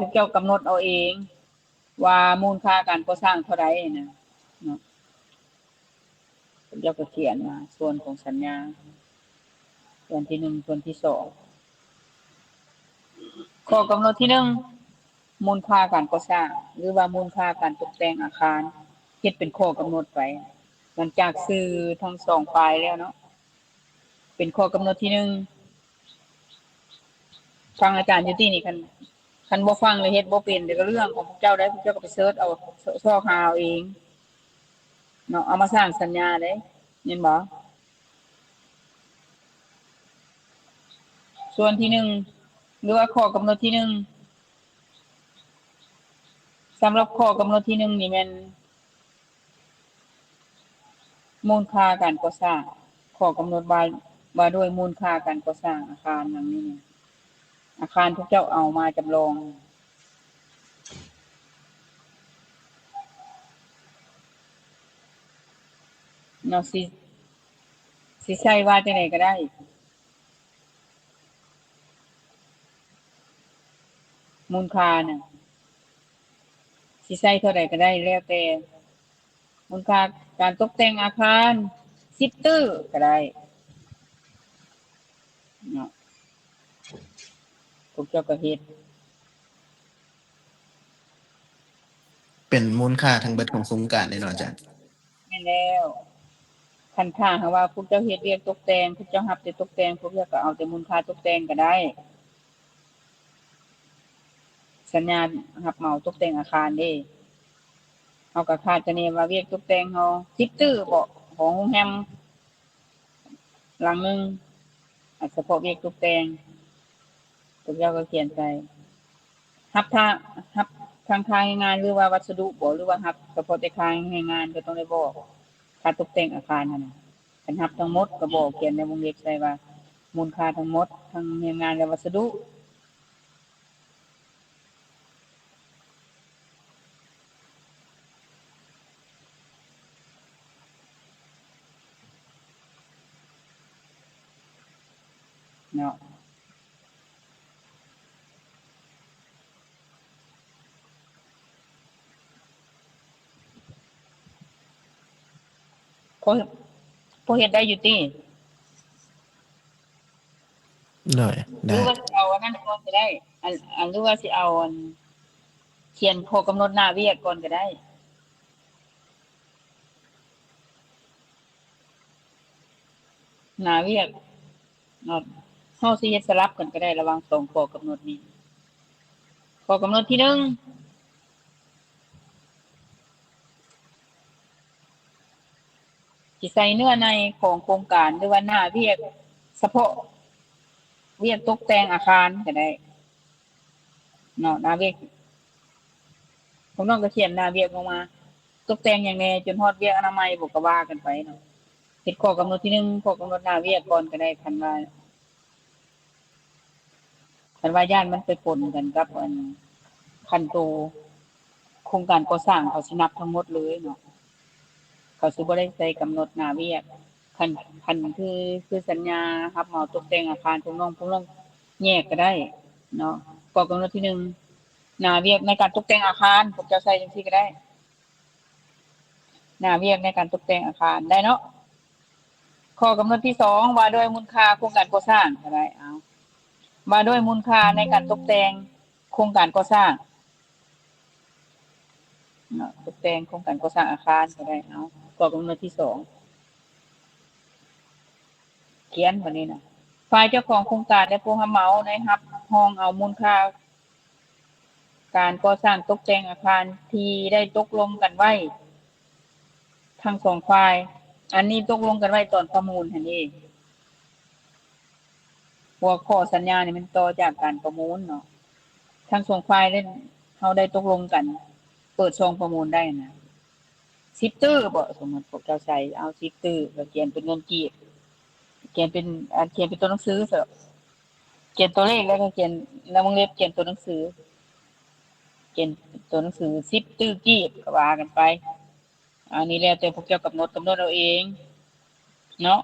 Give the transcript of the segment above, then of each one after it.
ພວກເຈົ້າກຳນົດເອົາເອງວ່າມູນຄ່າການກໍ່ສ້າງເທົ່າໃດນະເນາະ. ພວກເຈົ້າກໍຂຽນວ່າສ່ວນຂອງສັນຍາ ສ່ວນທີໜຶ່ງ ສ່ວນທີສອງ. ຂໍ້ກຳນົດທີໜຶ່ງ ມູນຄ່າການກໍ່ສ້າງ ຫຼືວ່າມູນຄ່າການຕົກແຕ່ງອາຄານ ເຮັດເປັນຂໍ້ກຳນົດໄປ ຫຼັງຈາກສື່ທັງສອງຝ່າຍແລ້ວເນາະ. ເປັນຂໍ້ກຳນົດທີໜຶ່ງ. ຟັງອາຈານຢູ່ຕິນີ້ ຄັນ ຄັນບໍ່ຟັງແລ້ວເຮັດບໍ່ເປັນ ແຕ່ກໍເລື່ອງຂອງພວກເຈົ້າໄດ໋ ພວກເຈົ້າກໍໄປເສີດເອົາ ຊ- ຊອກຫາເອົາເອງເນາະ ເອົາມາສ້າງສັນຍາເດ້ ແມ່ນບໍ່? ສ່ວນທີໜຶ່ງ ຫຼືວ່າຂໍ້ກຳນົດທີໜຶ່ງ ສຳລັບຂໍ້ກຳນົດທີໜຶ່ງນີ້ແມ່ນ ມູນຄ່າການກໍ່ສ້າງ ຂໍ້ກຳນົດວ່າ ວ່າດ້ວຍມູນຄ່າການກໍ່ສ້າງອາຄານຫຍັງນີ້ ອາຄານພວກເຈົ້າເອົາມາຈຳລອງເນາະ ຊິ ຊິໃຊ້ວ່າຈັ່ງໃດກໍໄດ້ ມູນຄ່ານະ ຊິໃຊ້ເທົ່າໃດກໍໄດ້ ແລ້ວແຕ່ ມູນຄ່າການຕົກແຕ່ງອາຄານ ສິບຕື້ກໍໄດ້ເນາະ ພວກເຈົ້າກໍເຮັດ ເປັນມູນຄ່າທັງເບິດຂອງໂຄງການເດ້ເນາະອາຈານ? ແມ່ນແລ້ວ ຄັນຖ້າຫາກວ່າພວກເຈົ້າເຮັດວຽກຕົກແຕ່ງ ພວກເຈົ້າຮັບແຕ່ຕົກແຕ່ງ ພວກເຈົ້າກໍເອົາແຕ່ມູນຄ່າຕົກແຕ່ງກໍໄດ້. ສັນຍາຮັບເໝົາຕົກແຕ່ງອາຄານເດ້ ເຮົາກໍຄາດຄະເນວ່າວຽກຕົກແຕ່ງເຮົາ ສິບຕື້ເບາະ ຂອງໂຮງແຮມຫຼັງໜຶ່ງ ອາດສະເພາະວຽກຕົກແຕ່ງ ພວກເຈົ້າກໍຂຽນໃສ່ ຮັບທາງ ຮັບທັງຄ່າແຮງງານ ຫຼືວ່າວັດສະດຸບໍ ຫຼືວ່າຮັບສະເພາະແຕ່ຄ່າແຮງງານ ກໍຕ້ອງໄດ້ບອກ ຄ່າຕົກແຕ່ງອາຄານຫັ້ນນະ. ຄັນຮັບທັງໝົດກໍບອກ ຂຽນໃນວົງເລັບໃສ່ວ່າ ມູນຄ່າທັງໝົດ ທັງແຮງງານ ແລະ ວັດສະດຸ ເນາະ. ພໍ ພໍເຮັດໄດ້ຢູ່ຕິ? ໂດຍ ໄດ້ ຫຼືວ່າຊິເອົາອັນນັ້ນກ່ອນກໍໄດ້ ອັນ ອັນ ຫຼືວ່າຊິເອົາອັນ ຂຽນຂໍ້ກຳນົດໜ້າວຽກກ່ອນກໍໄດ້ ໜ້າວຽກ ເນາະ ເຮົາຊິເຮັດສະຫຼັບກັນກໍໄດ້ ລະຫວ່າງສອງຂໍ້ກຳນົດນີ້. ຂໍ້ກຳນົດທີໜຶ່ງ ຊິໃສ່ເນື້ອໃນຂອງໂຄງການ ຫຼືວ່າໜ້າວຽກສະເພາະວຽກຕົກແຕ່ງອາຄານກໍໄດ້ ເນາະ ໜ້າວຽກ ພວກນ້ອງກໍຂຽນໜ້າວຽກລົງມາ ຕົກແຕ່ງຫຍັງແດ່ ຈົນຮອດວຽກອະນາໄມບໍ ກໍວ່າກັນໄປເນາະ. ເຮັດຂໍ້ກຳນົດທີໜຶ່ງ ຂໍ້ກຳນົດໜ້າວຽກກ່ອນກໍໄດ້ ຄັນວ່າ ຄັນວ່າຢ້ານມັນໄປປົນກັນກັບອັນ ຄັນໂຕໂຄງການກໍ່ສ້າງ ເຂົາຊິນັບທັງໝົດເລີຍເນາະ ເຂົາຊິບໍ່ໄດ້ໃສ່ກຳນົດໜ້າວຽກ. ຄັນ ຄັນຄື ຄືສັນຍາຮັບເໝົາຕົກແຕ່ງອາຄານ ພວກນ້ອງ ພວກນ້ອງແຍກກໍໄດ້ເນາະ. ຂໍ້ກຳນົດທີໜຶ່ງ ໜ້າວຽກໃນການຕົກແຕ່ງອາຄານ ພວກເຈົ້າໃສ່ຈັ່ງຊີ້ກໍໄດ້ ໜ້າວຽກໃນການຕົກແຕ່ງອາຄານໄດ້ເນາະ. ຂໍ້ກຳນົດທີສອງ ວ່າດ້ວຍມູນຄ່າໂຄງການກໍ່ສ້າງກໍໄດ້ ເອົາ ວ່າດ້ວຍມູນຄ່າໃນການຕົກແຕ່ງໂຄງການກໍ່ສ້າງ ເນາະ ຕົກແຕ່ງໂຄງການກໍ່ສ້າງອາຄານກໍໄດ້ ເອົາ ຂໍ້ກຳນົດທີສອງ ຂຽນບາດນີ້ນະ ຝ່າຍເຈົ້າຂອງໂຄງການ ແລະ ຜູ້ຮັບເໝົາໄດ້ຮັບຮອງເອົາມູນຄ່າການກໍ່ສ້າງຕົກແຕ່ງອາຄານທີ່ໄດ້ຕົກລົງກັນໄວ້ທັງສອງຝ່າຍ. ອັນນີ້ຕົກລົງກັນໄວ້ຕອນປະມູນຫັ້ນເອງ. ຫົວຂໍ້ສັນຍານີ້ມັນຕໍ່ຈາກການປະມູນເນາະ ທັງສອງຝ່າຍໄດ້ ເຮົາໄດ້ຕົກລົງກັນເປີດຊ່ອງປະມູນໄດ້ນະ ສິບຕື້ບໍ ສົມມຸດພວກເຈົ້າໃສ່ເອົາສິບຕື້ ກໍຂຽນເປັນເງິນກີບ ຂຽນເປັນ ອາ ຂຽນເປັນຕົວໜັງສືເສາະ ຂຽນຕົວເລກ ແລ້ວກໍຂຽນໃນວົງເລັບ ຂຽນຕົວໜັງສື ຂຽນຕົວໜັງສືສິບຕື້ກີບ ກໍວ່າກັນໄປ. ອັນນີ້ແລ້ວແຕ່ພວກເຈົ້າກຳນົດ ກຳນົດເອົາເອງເນາະ.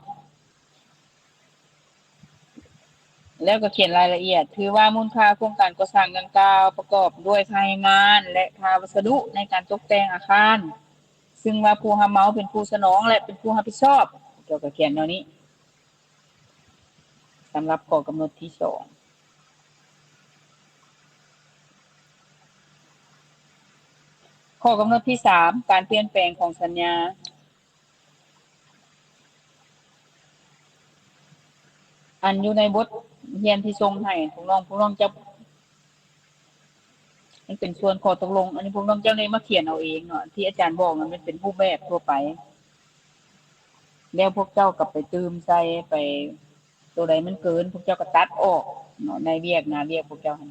ແລ້ວກໍຂຽນລາຍລະອຽດ ຖືວ່າມູນຄ່າໂຄງການກໍ່ສ້າງດັ່ງກ່າວປະກອບດ້ວຍຄ່າແຮງງານ ແລະ ຄ່າວັດສະດຸໃນການຕົກແຕ່ງອາຄານ ຊຶ່ງວ່າຜູ້ຮັບເໝົາເປັນຜູ້ສະໜອງ ແລະ ເປັນຜູ້ຮັບຜິດຊອບ. ເຈົ້າກໍຂຽນແນວນີ້ ສຳລັບຂໍ້ກຳນົດທີສອງ. ຂໍ້ກຳນົດທີສາມ ການປ່ຽນແປງຂອງສັນຍາ. ອັນຢູ່ໃນບົດຮຽນທີ່ສົ່ງໃຫ້ພວກນ້ອງ, ພວກນ້ອງຈະ ມັນເປັນສ່ວນຂໍ້ຕົກລົງ, ອັນນີ້ພວກນ້ອງເຈົ້າໄດ້ມາຂຽນເອົາເອງເນາະ, ທີ່ອາຈານບອກນັ້ນມັນເປັນຮູບແບບທົ່ວໄປ, ແລ້ວພວກເຈົ້າກໍໄປຕື່ມໃສ່ ໄປ ໂຕໃດມັນເກີນ ພວກເຈົ້າກໍຕັດອອກເນາະ, ໃນວຽກໜ້າວຽກພວກເຈົ້າຫັ້ນ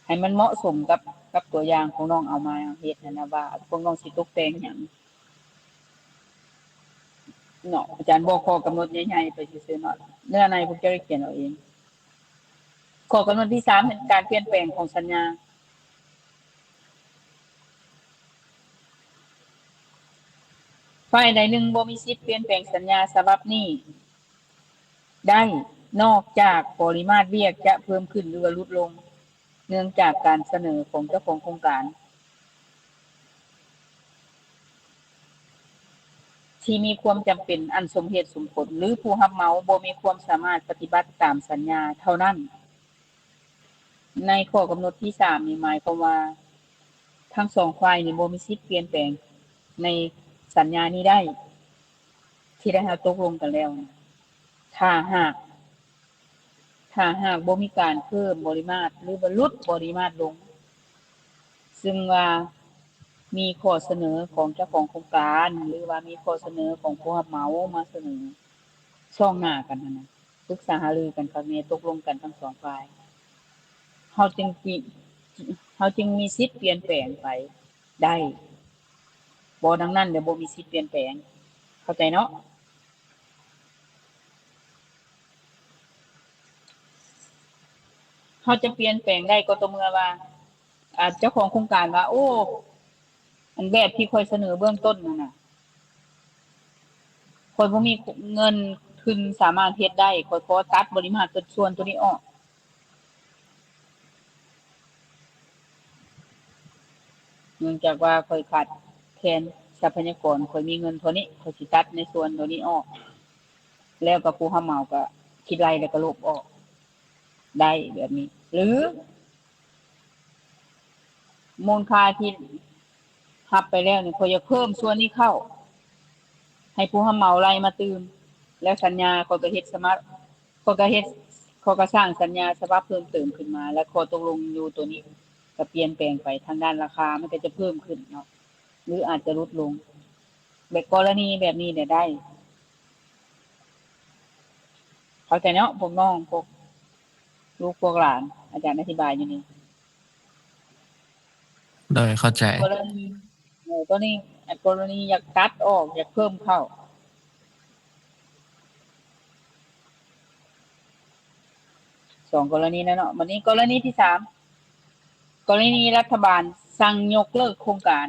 ໃຫ້ມັນເໝາະສົມກັບ ກັບຕົວຢ່າງພວກນ້ອງເອົາມາເຮັດຫັ້ນນະ ວ່າພວກນ້ອງຊິຕົກແຕ່ງຫຍັງເນາະ. ອາຈານບອກຂໍ້ກຳນົດໃຫຍ່ໆໄປຊື່ໆເນາະ, ເນື້ອໃນພວກເຈົ້າໄດ້ຂຽນເອົາເອງ. ຂໍ້ກຳນົດທີສາມ ເປັນການປ່ຽນແປງຂອງສັນຍາ. ຝ່າຍໃດໜຶ່ງບໍ່ມີສິດປ່ຽນແປງສັນຍາສະບັບນີ້ໄດ້ ນອກຈາກບໍລິມາດວຽກຈະເພີ່ມຂຶ້ນ ຫຼືວ່າຫຼຸດລົງ ເນື່ອງຈາກການສະເໜີຂອງເຈົ້າຂອງໂຄງການ ທີ່ມີຄວາມຈຳເປັນອັນສົມເຫດສົມຜົນ ຫຼື ຜູ້ຮັບເໝົາບໍ່ມີຄວາມສາມາດປະຕິບັດຕາມສັນຍາເທົ່ານັ້ນ. ໃນຂໍ້ກຳນົດທີສາມນີ້ ໝາຍຄວາມວ່າທັງສອງຝ່າຍນີ້ບໍ່ມີສິດປ່ຽນແປງໃນສັນຍານີ້ໄດ້ ທີ່ໄດ້ເຮົາຕົກລົງກັນແລ້ວ. ຖ້າຫາກ ຖ້າຫາກບໍ່ມີການເພີ່ມບໍລິມາດ ຫຼືວ່າຫຼຸດບໍລິມາດລົງ, ຊຶ່ງວ່າມີຂໍ້ສະເໜີຂອງເຈົ້າຂອງໂຄງການ ຫຼືວ່າມີຂໍ້ສະເໜີຂອງຜູ້ຮັບເໝົາມາສະເໜີ ສ່ອງໜ້າກັນຫັ້ນນະ, ປຶກສາຫາລືກັນຄັກແນ່, ຕົກລົງກັນທັງສອງຝ່າຍ, ເຮົາຈຶ່ງ ເຮົາຈຶ່ງມີສິດປ່ຽນແປງໄປໄດ້. ບໍ່ດັ່ງນັ້ນແລ້ວບໍ່ມີສິດປ່ຽນແປງ. ເຂົ້າໃຈເນາະ? ເຮົາຈະປ່ຽນແປງໄດ້ກໍຕໍ່ເມື່ອວ່າ ອາ ເຈົ້າຂອງໂຄງການວ່າ ໂອ້ ອັນແບບທີ່ຂ້ອຍສະເໜີເບື້ອງຕົ້ນນັ້ນນະ ຂ້ອຍບໍ່ມີເງິນທຶນສາມາດເຮັດໄດ້, ຂ້ອຍຂໍຕັດບໍລິມາດສ່ວນໂຕນີ້ອອກ. ເນື່ອງຈາກວ່າຂ້ອຍຂາດແຄນຊັບພະຍາກອນ, ຂ້ອຍມີເງິນເທົ່ານີ້, ຂ້ອຍຊິຕັດໃນສ່ວນໂຕນີ້ອອກ. ແລ້ວກໍຜູ້ຮັບເໝົາກໍຄິດໄລ່ແລ້ວກໍລົບອອກໄດ້ແບບນີ້. ຫຼື ມູນຄ່າທີ່ຮັບໄປແລ້ວນີ້ ຂ້ອຍຢາກເພີ່ມສ່ວນນີ້ເຂົ້າ ໃຫ້ຜູ້ຮັບເໝົາໄລ່ມາຕື່ມ, ແລ້ວສັນຍາຂ້ອຍກໍເຮັດສະມາ ຂ້ອຍກໍເຮັດ ຂ້ອຍກໍສ້າງສັນຍາສະບັບເພີ່ມເຕີມຂຶ້ນມາ ແລະ ຂໍ້ຕົກລົງຢູ່ໂຕນີ້ກໍປ່ຽນແປງໄປ, ທາງດ້ານລາຄາມັນກໍຈະເພີ່ມຂຶ້ນເນາະ ຫຼື ອາດຈະຫຼຸດລົງ. ແບບກໍລະນີແບບນີ້ແຫຼະໄດ້. ເຂົ້າໃຈເນາະ ພວກນ້ອງ ພວກລູກພວກຫຼານ, ອາຈານອະທິບາຍຢູ່ນີ້. ໂດຍ ເຂົ້າໃຈ. ກໍລະນີ ເອີ ຕົວນີ້ ອັນກໍລະນີຢາກຕັດອອກ ຢາກເພີ່ມເຂົ້າ ສອງກໍລະນີແລ້ວເນາະ. ບັດນີ້ກໍລະນີທີສາມ ກໍລະນີລັດຖະບານສັ່ງຍົກເລີກໂຄງການ,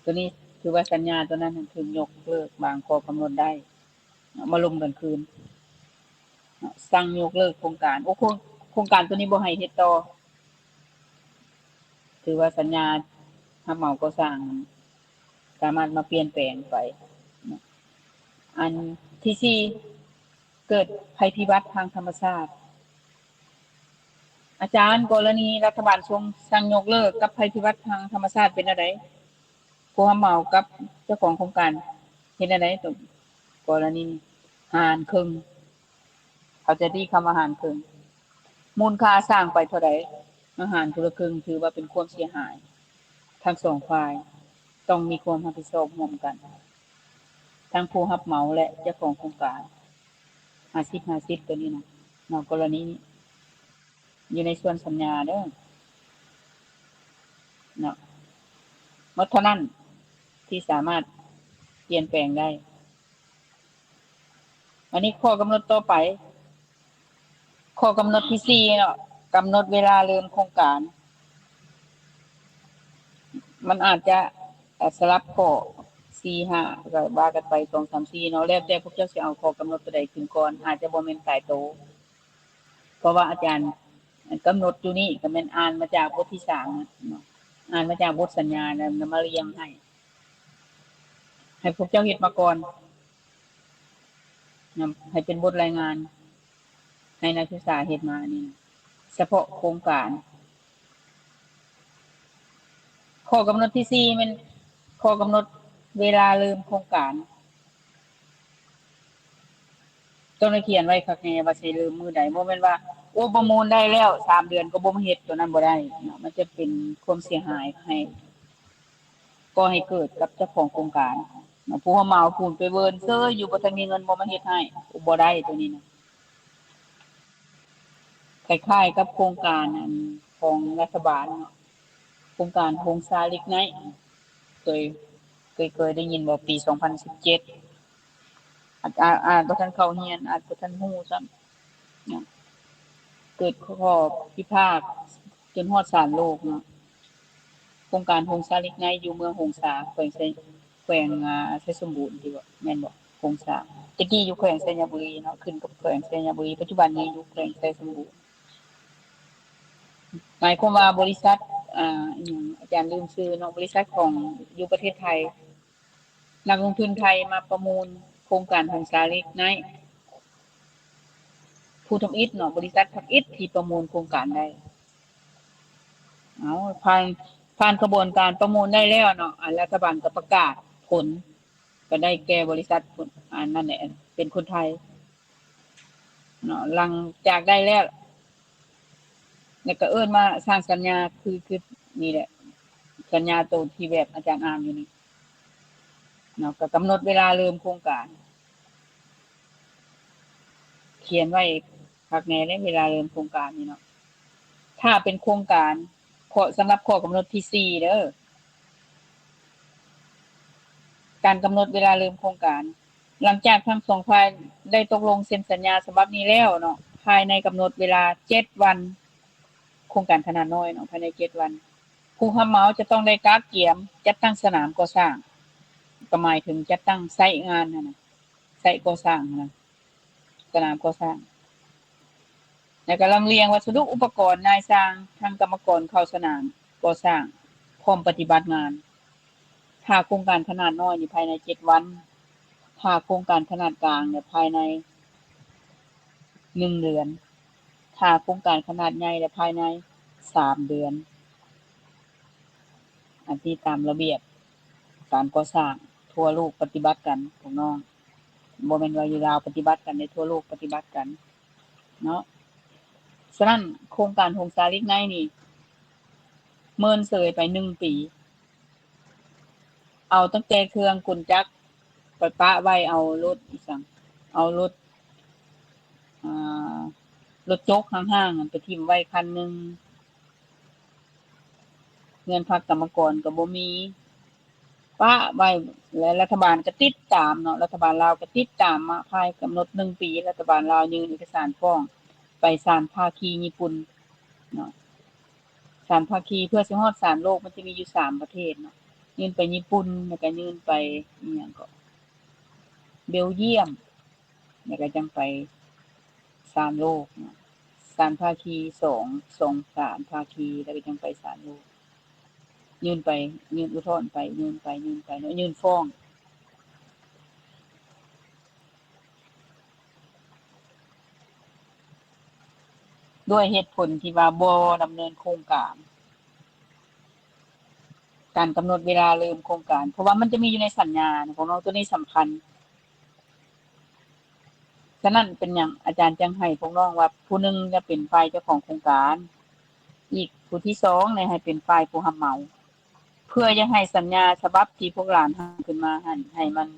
ຕົວນີ້ຖືວ່າສັນຍາຕົວນັ້ນຖືກຍົກເລີກບາງຂໍ້ກຳນົດໄດ້ ເນາະ ມາລົມກັນຄືນເນາະ, ສັ່ງຍົກເລີກໂຄງການ ໂອ້ ໂຄງ ໂຄງການຕົວນີ້ບໍ່ໃຫ້ເຮັດຕໍ່, ຖືວ່າສັນຍາຮັບເໝົາກໍ່ສ້າງສາມາດມາປ່ຽນແປງໄປເນາະ. ອັນທີສີ່ ເກີດໄພພິບັດທາງທຳມະຊາດ. ອາຈານ, ກໍລະນີລັດຖະບານສົ່ງ ສັ່ງຍົກເລີກກັບໄພພິບັດທາງທຳມະຊາດເປັນແນວໃດ? ຜູ້ຮັບເໝົາກັບເຈົ້າຂອງໂຄງການເຮັດແນວໃດ? ກໍລະນີນີ້ ຫານເຄິ່ງ. ເຂົ້າໃຈຕິ ຄຳວ່າຫານເຄິ່ງ? ມູນຄ່າສ້າງໄປເທົ່າໃດ ມາຫານຄົນລະເຄິ່ງ ຖືວ່າເປັນຄວາມເສຍຫາຍ. ທັງສອງຝ່າຍຕ້ອງມີຄວາມຮັບຜິດຊອບຮ່ວມກັນ, ທັງຜູ້ຮັບເໝົາ ແລະ ເຈົ້າຂອງໂຄງການ ຫ້າສິບຫ້າສິບ ຕົວນີ້ນະເນາະ. ກໍລະນີນີ້ ຢູ່ໃນສ່ວນສັນຍາເດີເນາະ, ໝົດເທົ່ານັ້ນທີ່ສາມາດປ່ຽນແປງໄດ້. ອັນນີ້ຂໍ້ກຳນົດຕໍ່ໄປ, ຂໍ້ກຳນົດທີສີ່ເນາະ, ກຳນົດເວລາເລີ່ມໂຄງການ. ມັນອາດຈະ ເອີ່ ສະຫຼັບຂໍ້ ສີ່ ຫ້າ ກໍວ່າກັນໄປ ສອງ ສາມ ສີ່ ເນາະ ແລ້ວແຕ່ພວກເຈົ້າຊິເອົາຂໍ້ກຳນົດຕົວໃດຂຶ້ນກ່ອນ ອາດຈະບໍ່ແມ່ນຕາຍໂຕ ເພາະວ່າອາຈານກຳນົດຢູ່ນີ້ກໍແມ່ນອ່ານມາຈາກບົດທີສາມເນາະ ອ່ານມາຈາກບົດສັນຍາ ແລ້ວນຳມາລຽງໃຫ້ ໃຫ້ພວກເຈົ້າເຮັດມາກ່ອນ ນຳໃຫ້ເປັນບົດລາຍງານ ໃຫ້ນັກສຶກສາເຮັດມານີ້ ສະເພາະໂຄງການ. ຂໍ້ກຳນົດທີສີ່ແມ່ນຂໍ້ກຳນົດເວລາເລີ່ມໂຄງການ. ຕ້ອງໄດ້ຂຽນໄວ້ຄັກແນ່ວ່າຊິເລີ່ມມື້ໃດ. ບໍ່ແມ່ນວ່າ ໂອ້ ປະມູນໄດ້ແລ້ວ ສາມເດືອນກໍບໍ່ມາເຮັດ ຕົວນັ້ນບໍ່ໄດ້ເນາະ. ມັນຈະເປັນຄວາມເສຍຫາຍໃຫ້ ກໍ່ໃຫ້ເກີດກັບເຈົ້າຂອງໂຄງການເນາະ. ຜູ້ຮັບເໝົາຜູ້ໄປເວີນເຊີຍຢູ່ ບໍ່ທັນມີເງິນ ບໍ່ມາເຮັດໃຫ້ ບໍ່ໄດ້ຕົວນີ້ນະ. ຄ້າຍໆກັບໂຄງການອັນຂອງລັດຖະບານເນາະ ໂຄງການຫົງສາລິກໄນ ເຄີຍ ເຄີຍ ເຄີຍໄດ້ຍິນບໍ່? ປີສອງພັນສິບເຈັດ ອາດ ອາດ ອາດບໍ່ທັນເຂົ້າຮຽນ ອາດບໍ່ທັນຮູ້ຊ້ຳເນາະ ເກີດຂໍ້ພິພາກຈົນຮອດສານໂລກເນາະ. ໂຄງການຫົງສາລິກໄນ ຢູ່ເມືອງຫົງສາ ແຂວງໄຊ ແຂວງ ອ່າ ໄຊສົມບູນຕິ ແມ່ນບໍ່? ຫົງສາ ແຕ່ກີ້ຢູ່ແຂວງໄຊຍະບູລີເນາະ ຂຶ້ນກັບແຂວງໄຊຍະບູລີ ປັດຈຸບັນນີ້ຢູ່ແຂວງໄຊສົມບູນ. ໝາຍຄວາມວ່າບໍລິສັດ ອ່າ ອີຫຍັງ ອາຈານລືມຊື່ເນາະ ບໍລິສັດຂອງຢູ່ປະເທດໄທ ນັກລົງທຶນໄທມາປະມູນໂຄງການຫົງສາລິກໄນ ຜູ້ທຳອິດເນາະ ບໍລິສັດທຳອິດທີ່ປະມູນໂຄງການໄດ້. ເອົາ ຜ່ານ ຜ່ານຂະບວນການປະມູນໄດ້ແລ້ວເນາະ ອັນລັດຖະບານກໍປະກາດຜົນ ກໍໄດ້ແກ່ບໍລິສັດ ອັນນັ້ນແຫຼະ ເປັນຄົນໄທເນາະ. ຫຼັງຈາກໄດ້ແລ້ວ ແລ້ວກໍເອີ້ນມາສ້າງສັນຍາ ຄື ຄືນີ້ແຫຼະ ສັນຍາໂຕທີ່ແບບອາຈານອ່ານຢູ່ນີ້ເນາະ ກໍກຳນົດເວລາເລີ່ມໂຄງການ ຂຽນໄວ້ຄັກແນ່ເດ້ ເວລາເລີ່ມໂຄງການນີ້ເນາະ. ຖ້າເປັນໂຄງການ ຂໍ້ ສຳລັບຂໍ້ກຳນົດທີສີ່ເດີ ການກຳນົດເວລາເລີ່ມໂຄງການ ຫຼັງຈາກທັງສອງຝ່າຍໄດ້ຕົກລົງເຊັນສັນຍາສະບັບນີ້ແລ້ວເນາະ ພາຍໃນກຳນົດເວລາເຈັດວັນ ໂຄງການຂະໜາດນ້ອຍເນາະ ພາຍໃນເຈັດວັນ ຜູ້ຮັບເໝົາຈະຕ້ອງໄດ້ກະກຽມຈັດຕັ້ງສະໜາມກໍ່ສ້າງ ກໍໝາຍເຖິງຈັດຕັ້ງໄຊງານຫັ້ນນະ ໄຊກໍ່ສ້າງຫັ້ນນະ ສະໜາມກໍ່ສ້າງ ແລ້ວກໍລຳລຽງວັດສະດຸອຸປະກອນນາຍຊ່າງ ທັງກຳມະກອນເຂົ້າສະໜາມກໍ່ສ້າງ ພ້ອມປະຕິບັດງານ. ຖ້າໂຄງການຂະໜາດນ້ອຍນີ້ພາຍໃນເຈັດວັນ, ຖ້າໂຄງການຂະໜາດກາງນີ້ພາຍໃນໜຶ່ງເດືອນ, ຖ້າໂຄງການຂະໜາດໃຫຍ່ແລ້ວພາຍໃນສາມເດືອນ. ອັນນີ້ຕາມລະບຽບການກໍ່ສ້າງທົ່ວໂລກປະຕິບັດກັນພວກນ້ອງ, ບໍ່ແມ່ນວ່າຢູ່ລາວປະຕິບັດກັນເດ້, ທົ່ວໂລກປະຕິບັດກັນເນາະ. ສະນັ້ນໂຄງການຫົງສາລິກໄນນີ້ເມີນເສີຍໄປໜຶ່ງປີ. ເອົາຕັ້ງແຕ່ເຄື່ອງກົນຈັກໄປປະໄວ້ ເອົາລົດອີຫຍັງ ເອົາລົດ ອ່າ ລົດຈົກຫ້າງໆ ໄປຖິ້ມໄວ້ຄັນໜຶ່ງ, ເຮືອນພັກກຳມະກອນກໍບໍ່ມີ ປະໄວ້ ແລະ ລັດຖະບານກໍຕິດຕາມເນາະ, ລັດຖະບານລາວກໍຕິດຕາມມາພາຍກຳນົດໜຶ່ງປີ, ລັດຖະບານລາວຍື່ນເອກະສານຟ້ອງໄປສານພາຄີຍີ່ປຸ່ນເນາະ. ສານພາຄີເພື່ອຊິຮອດສານໂລກ ມັນຈະມີຢູ່ສາມປະເທດເນາະ, ຍື່ນໄປຍີ່ປຸ່ນ ແລ້ວກໍຍື່ນໄປອີຫຍັງເກາະ ເບວຢ້ຽມ ແລ້ວກໍຈັ່ງໄປສານໂລກເນາະ, ສານພາຄີສອງ ສອງສານພາຄີ ແລ້ວກໍຈັ່ງໄປສານໂລກ, ຍື່ນໄປ ຍື່ນອຸທອນໄປ ຍື່ນໄປ ຍື່ນໄປເນາະ ຍື່ນຟ້ອງ ດ້ວຍເຫດຜົນທີ່ວ່າບໍ່ດຳເນີນໂຄງການ ການກຳນົດເວລາເລີ່ມໂຄງການ ເພາະວ່າມັນຈະມີຢູ່ໃນສັນຍານະພວກນ້ອງ, ໂຕນີ້ສຳຄັນ. ສະນັ້ນເປັນຫຍັງອາຈານຈຶ່ງໃຫ້ພວກນ້ອງວ່າ ຜູ້ໜຶ່ງຈະເປັນຝ່າຍເຈົ້າຂອງໂຄງການ, ອີກຜູ້ທີສອງນີ້ໃຫ້ເປັນຝ່າຍຜູ້ຮັບເໝົາ. ເພື່ອຢາກໃຫ້ສັນຍາສະບັບທີ່ພວກຫຼານຮ່າງຂຶ້ນມາຫັ້ນ ໃຫ້ມັນ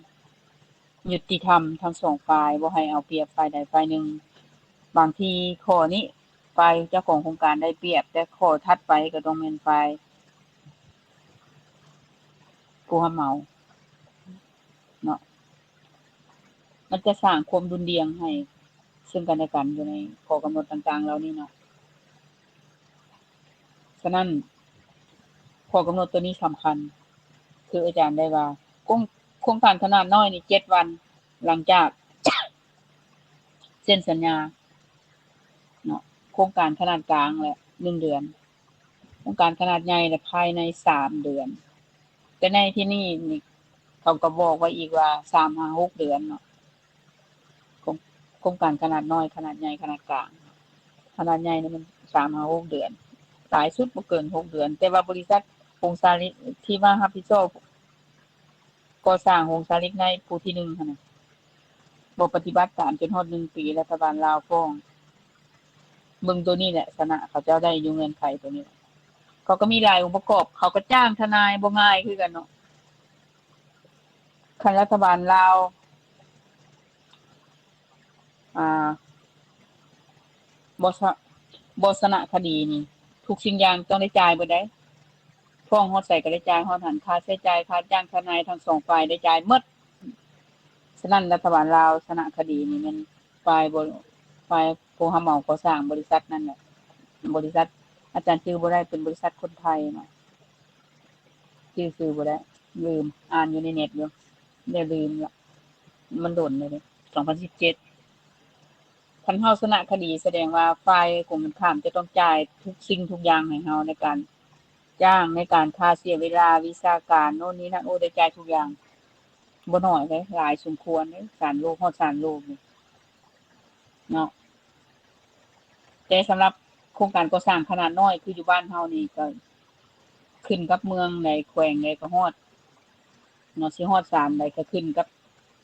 ຍຸຕິທຳທັງສອງຝ່າຍ, ບໍ່ໃຫ້ເອົາປຽບຝ່າຍໃດຝ່າຍໜຶ່ງ. ບາງທີຂໍ້ນີ້ຝ່າຍເຈົ້າຂອງໂຄງການໄດ້ປຽບ, ແຕ່ຂໍ້ຖັດໄປກໍຕ້ອງແມ່ນຝ່າຍຜູ້ຮັບເໝົາເນາະ. ມັນຈະສ້າງຄວາມດຸ່ນດ່ຽງໃຫ້ເຊິ່ງກັນແລະກັນຢູ່ໃນຂໍ້ກຳນົດຕ່າງໆເຫຼົ່ານີ້ເນາະ. ສະນັ້ນ ຂໍ້ກຳນົດໂຕນີ້ສຳຄັນ, ຄືອາຈານໄດ້ວ່າ ໂຄງ ໂຄ ຄງການຂະໜາດນ້ອຍນີ້ເຈັດວັນ ຫຼັງຈາກເຊັນສັນຍາເນາະ. ໂຄງການຂະໜາດກາງແຫຼະ ໜຶ່ງເດືອນ, ໂຄງການຂະໜາດໃຫຍ່ແຫຼະ ພາຍໃນສາມເດືອນ. ແຕ່ໃນທີ່ນີ້ນີ້ ເຂົາກໍບອກໄວ້ອີກວ່າ ສາມຫາຫົກເດືອນເນາະ. ໂຄງ ໂຄງການຂະໜາດນ້ອຍ, ຂະໜາດໃຫຍ່, ຂະໜາດກາງ. ຂະໜາດໃຫຍ່ນີ້ມັນສາມຫາຫົກເດືອນ, ຫຼາຍສຸດບໍ່ເກີນຫົກເດືອນ. ແຕ່ວ່າບໍລິສັດຫົງສາລິກທີ່ມາຮັບຜິດຊອບກໍ່ສ້າງຫົງສາລິກໃນຜູ້ທີໜຶ່ງຫັ້ນນະ ບໍ່ປະຕິບັດຕາມຈົນຮອດໜຶ່ງປີ, ລັດຖະບານລາວຟ້ອງ. ເບິ່ງໂຕນີ້ແຫຼະ ຊະນະ ເຂົາເຈົ້າໄດ້ຢູ່ເງື່ອນໄຂໂຕນີ້. ເຂົາກໍມີຫຼາຍອົງປະກອບ, ເຂົາກໍຈ້າງທະນາຍບໍ່ງ່າຍຄືກັນເນາະ. ຄັນລັດຖະບານລາວ ອ່າ ບໍ່ຊະ ບໍ່ຊະນະຄະດີນີ້ ທຸກສິ່ງຢ່າງຕ້ອງໄດ້ຈ່າຍເບິດໃດ໋. ຟ້ອງຮອດໃສກໍໄດ້ຈ່າຍຮອດຫັ້ນ, ຄ່າໃຊ້ຈ່າຍ, ຄ່າຈ້າງທະນາຍທັງສອງຝ່າຍໄດ້ຈ່າຍໝົດ. ສະນັ້ນລັດຖະບານລາວຊະນະຄະດີນີ້ແມ່ນຝ່າຍບໍ ຝ່າຍຜູ້ຮັບເໝົາກໍ່ສ້າງບໍລິສັດນັ້ນແຫຼະ. ບໍລິສັດ ອາຈານຈື່ບໍ່ໄດ້ ເປັນບໍລິສັດຄົນໄທນະ. ຈື່ຊື່ບໍ່ໄດ້ ລືມ ອ່ານຢູ່ໃນເນັດຢູ່ ແລ້ວລືມລະ ມັນດົນແລ້ວເດ້ ສອງພັນສິບເຈັດ. ຄັນເຮົາຊະນະຄະດີ ສະແດງວ່າຝ່າຍກົງກັນຂ້າມຈະຕ້ອງຈ່າຍທຸກສິ່ງທຸກຢ່າງໃຫ້ເຮົາ ໃນການຈ້າງ ໃນການຄ່າເສຍເວລາ ວິຊາການ ໂນ່ນນີ້ນັ້ນ ໂອ້ ໄດ້ຈ່າຍທຸກຢ່າງ. ບໍ່ໜ້ອຍເດ້ ຫຼາຍສົມຄວນເດ້ ສານໂລກ ຮອດສານໂລກນີ້ເນາະ. ແຕ່ສຳລັບໂຄງການກໍ່ສ້າງຂະໜາດນ້ອຍ ຄືຢູ່ບ້ານເຮົານີ້ ກໍຂຶ້ນກັບເມືອງໃດ ແຂວງໃດກໍຮອດເນາະ, ຊິຮອດສານໃດກໍຂຶ້ນກັບ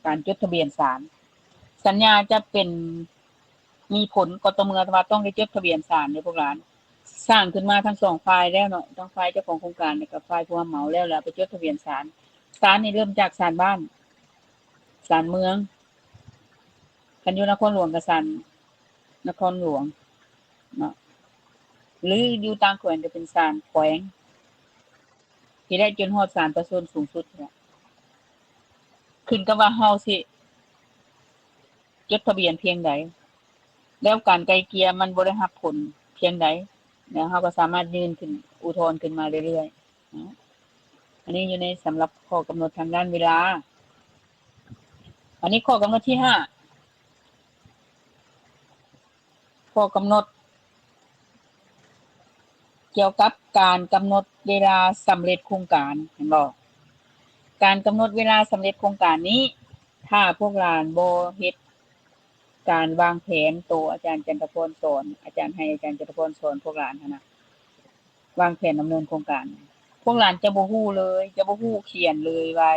ການຈົດທະບຽນສານ. ສັນຍາຈະເປັນ ມີຜົນກໍຕໍ່ເມື່ອວ່າຕ້ອງໄດ້ຈົດທະບຽນສານເດ້ພວກຫຼານ. ສ້າງຂຶ້ນມາທັງສອງຝ່າຍແລ້ວເນາະ, ທັງຝ່າຍເຈົ້າຂອງໂຄງການ ແລະ ກໍຝ່າຍຜູ້ຮັບເໝົາແລ້ວ ແລ້ວໄປຈົດທະບຽນສານ. ສານນີ້ເລີ່ມຈາກສານບ້ານ, ສານເມືອງ, ຄັນຢູ່ນະຄອນຫຼວງກໍສານນະຄອນຫຼວງເນາະ, ຫຼືຢູ່ຕ່າງແຂວງກໍເປັນສານແຂວງ. ທີ່ໄດ້ຈົນຮອດສານປະຊາຊົນສູງສຸດແຫຼະ. ຂຶ້ນກັບວ່າເຮົາຊິຈົດທະບຽນພຽງໃດ ແລ້ວການໄກ່ເກ່ຍມັນບໍ່ໄດ້ຮັບຜົນພຽງໃດ ແລ້ວເຮົາກໍສາມາດຍື່ນຂຶ້ນ ອຸທອນຂຶ້ນມາເລື້ອຍໆເນາະ. ອັນນີ້ຢູ່ໃນສຳລັບຂໍ້ກຳນົດທາງດ້ານເວລາ. ອັນນີ້ຂໍ້ກຳນົດທີຫ້າ. ຂໍ້ກຳນົດກ່ຽວກັບການກຳນົດເວລາສຳເລັດໂຄງການ ເຫັນບໍ່? ການກຳນົດເວລາສຳເລັດໂຄງການນີ້ ຖ້າພວກຫຼານບໍ່ເຮັດການວາງແຜນ ໂຕອາຈານຈັນທະພອນສອນ ອາຈານ ໃຫ້ອາຈານຈັນທະພອນສອນພວກຫຼານຫັ້ນນະ ວາງແຜນດຳເນີນໂຄງການ ພວກຫຼານຈະບໍ່ຮູ້ເລີຍ ຈະບໍ່ຮູ້ຂຽນເລີຍວ່າ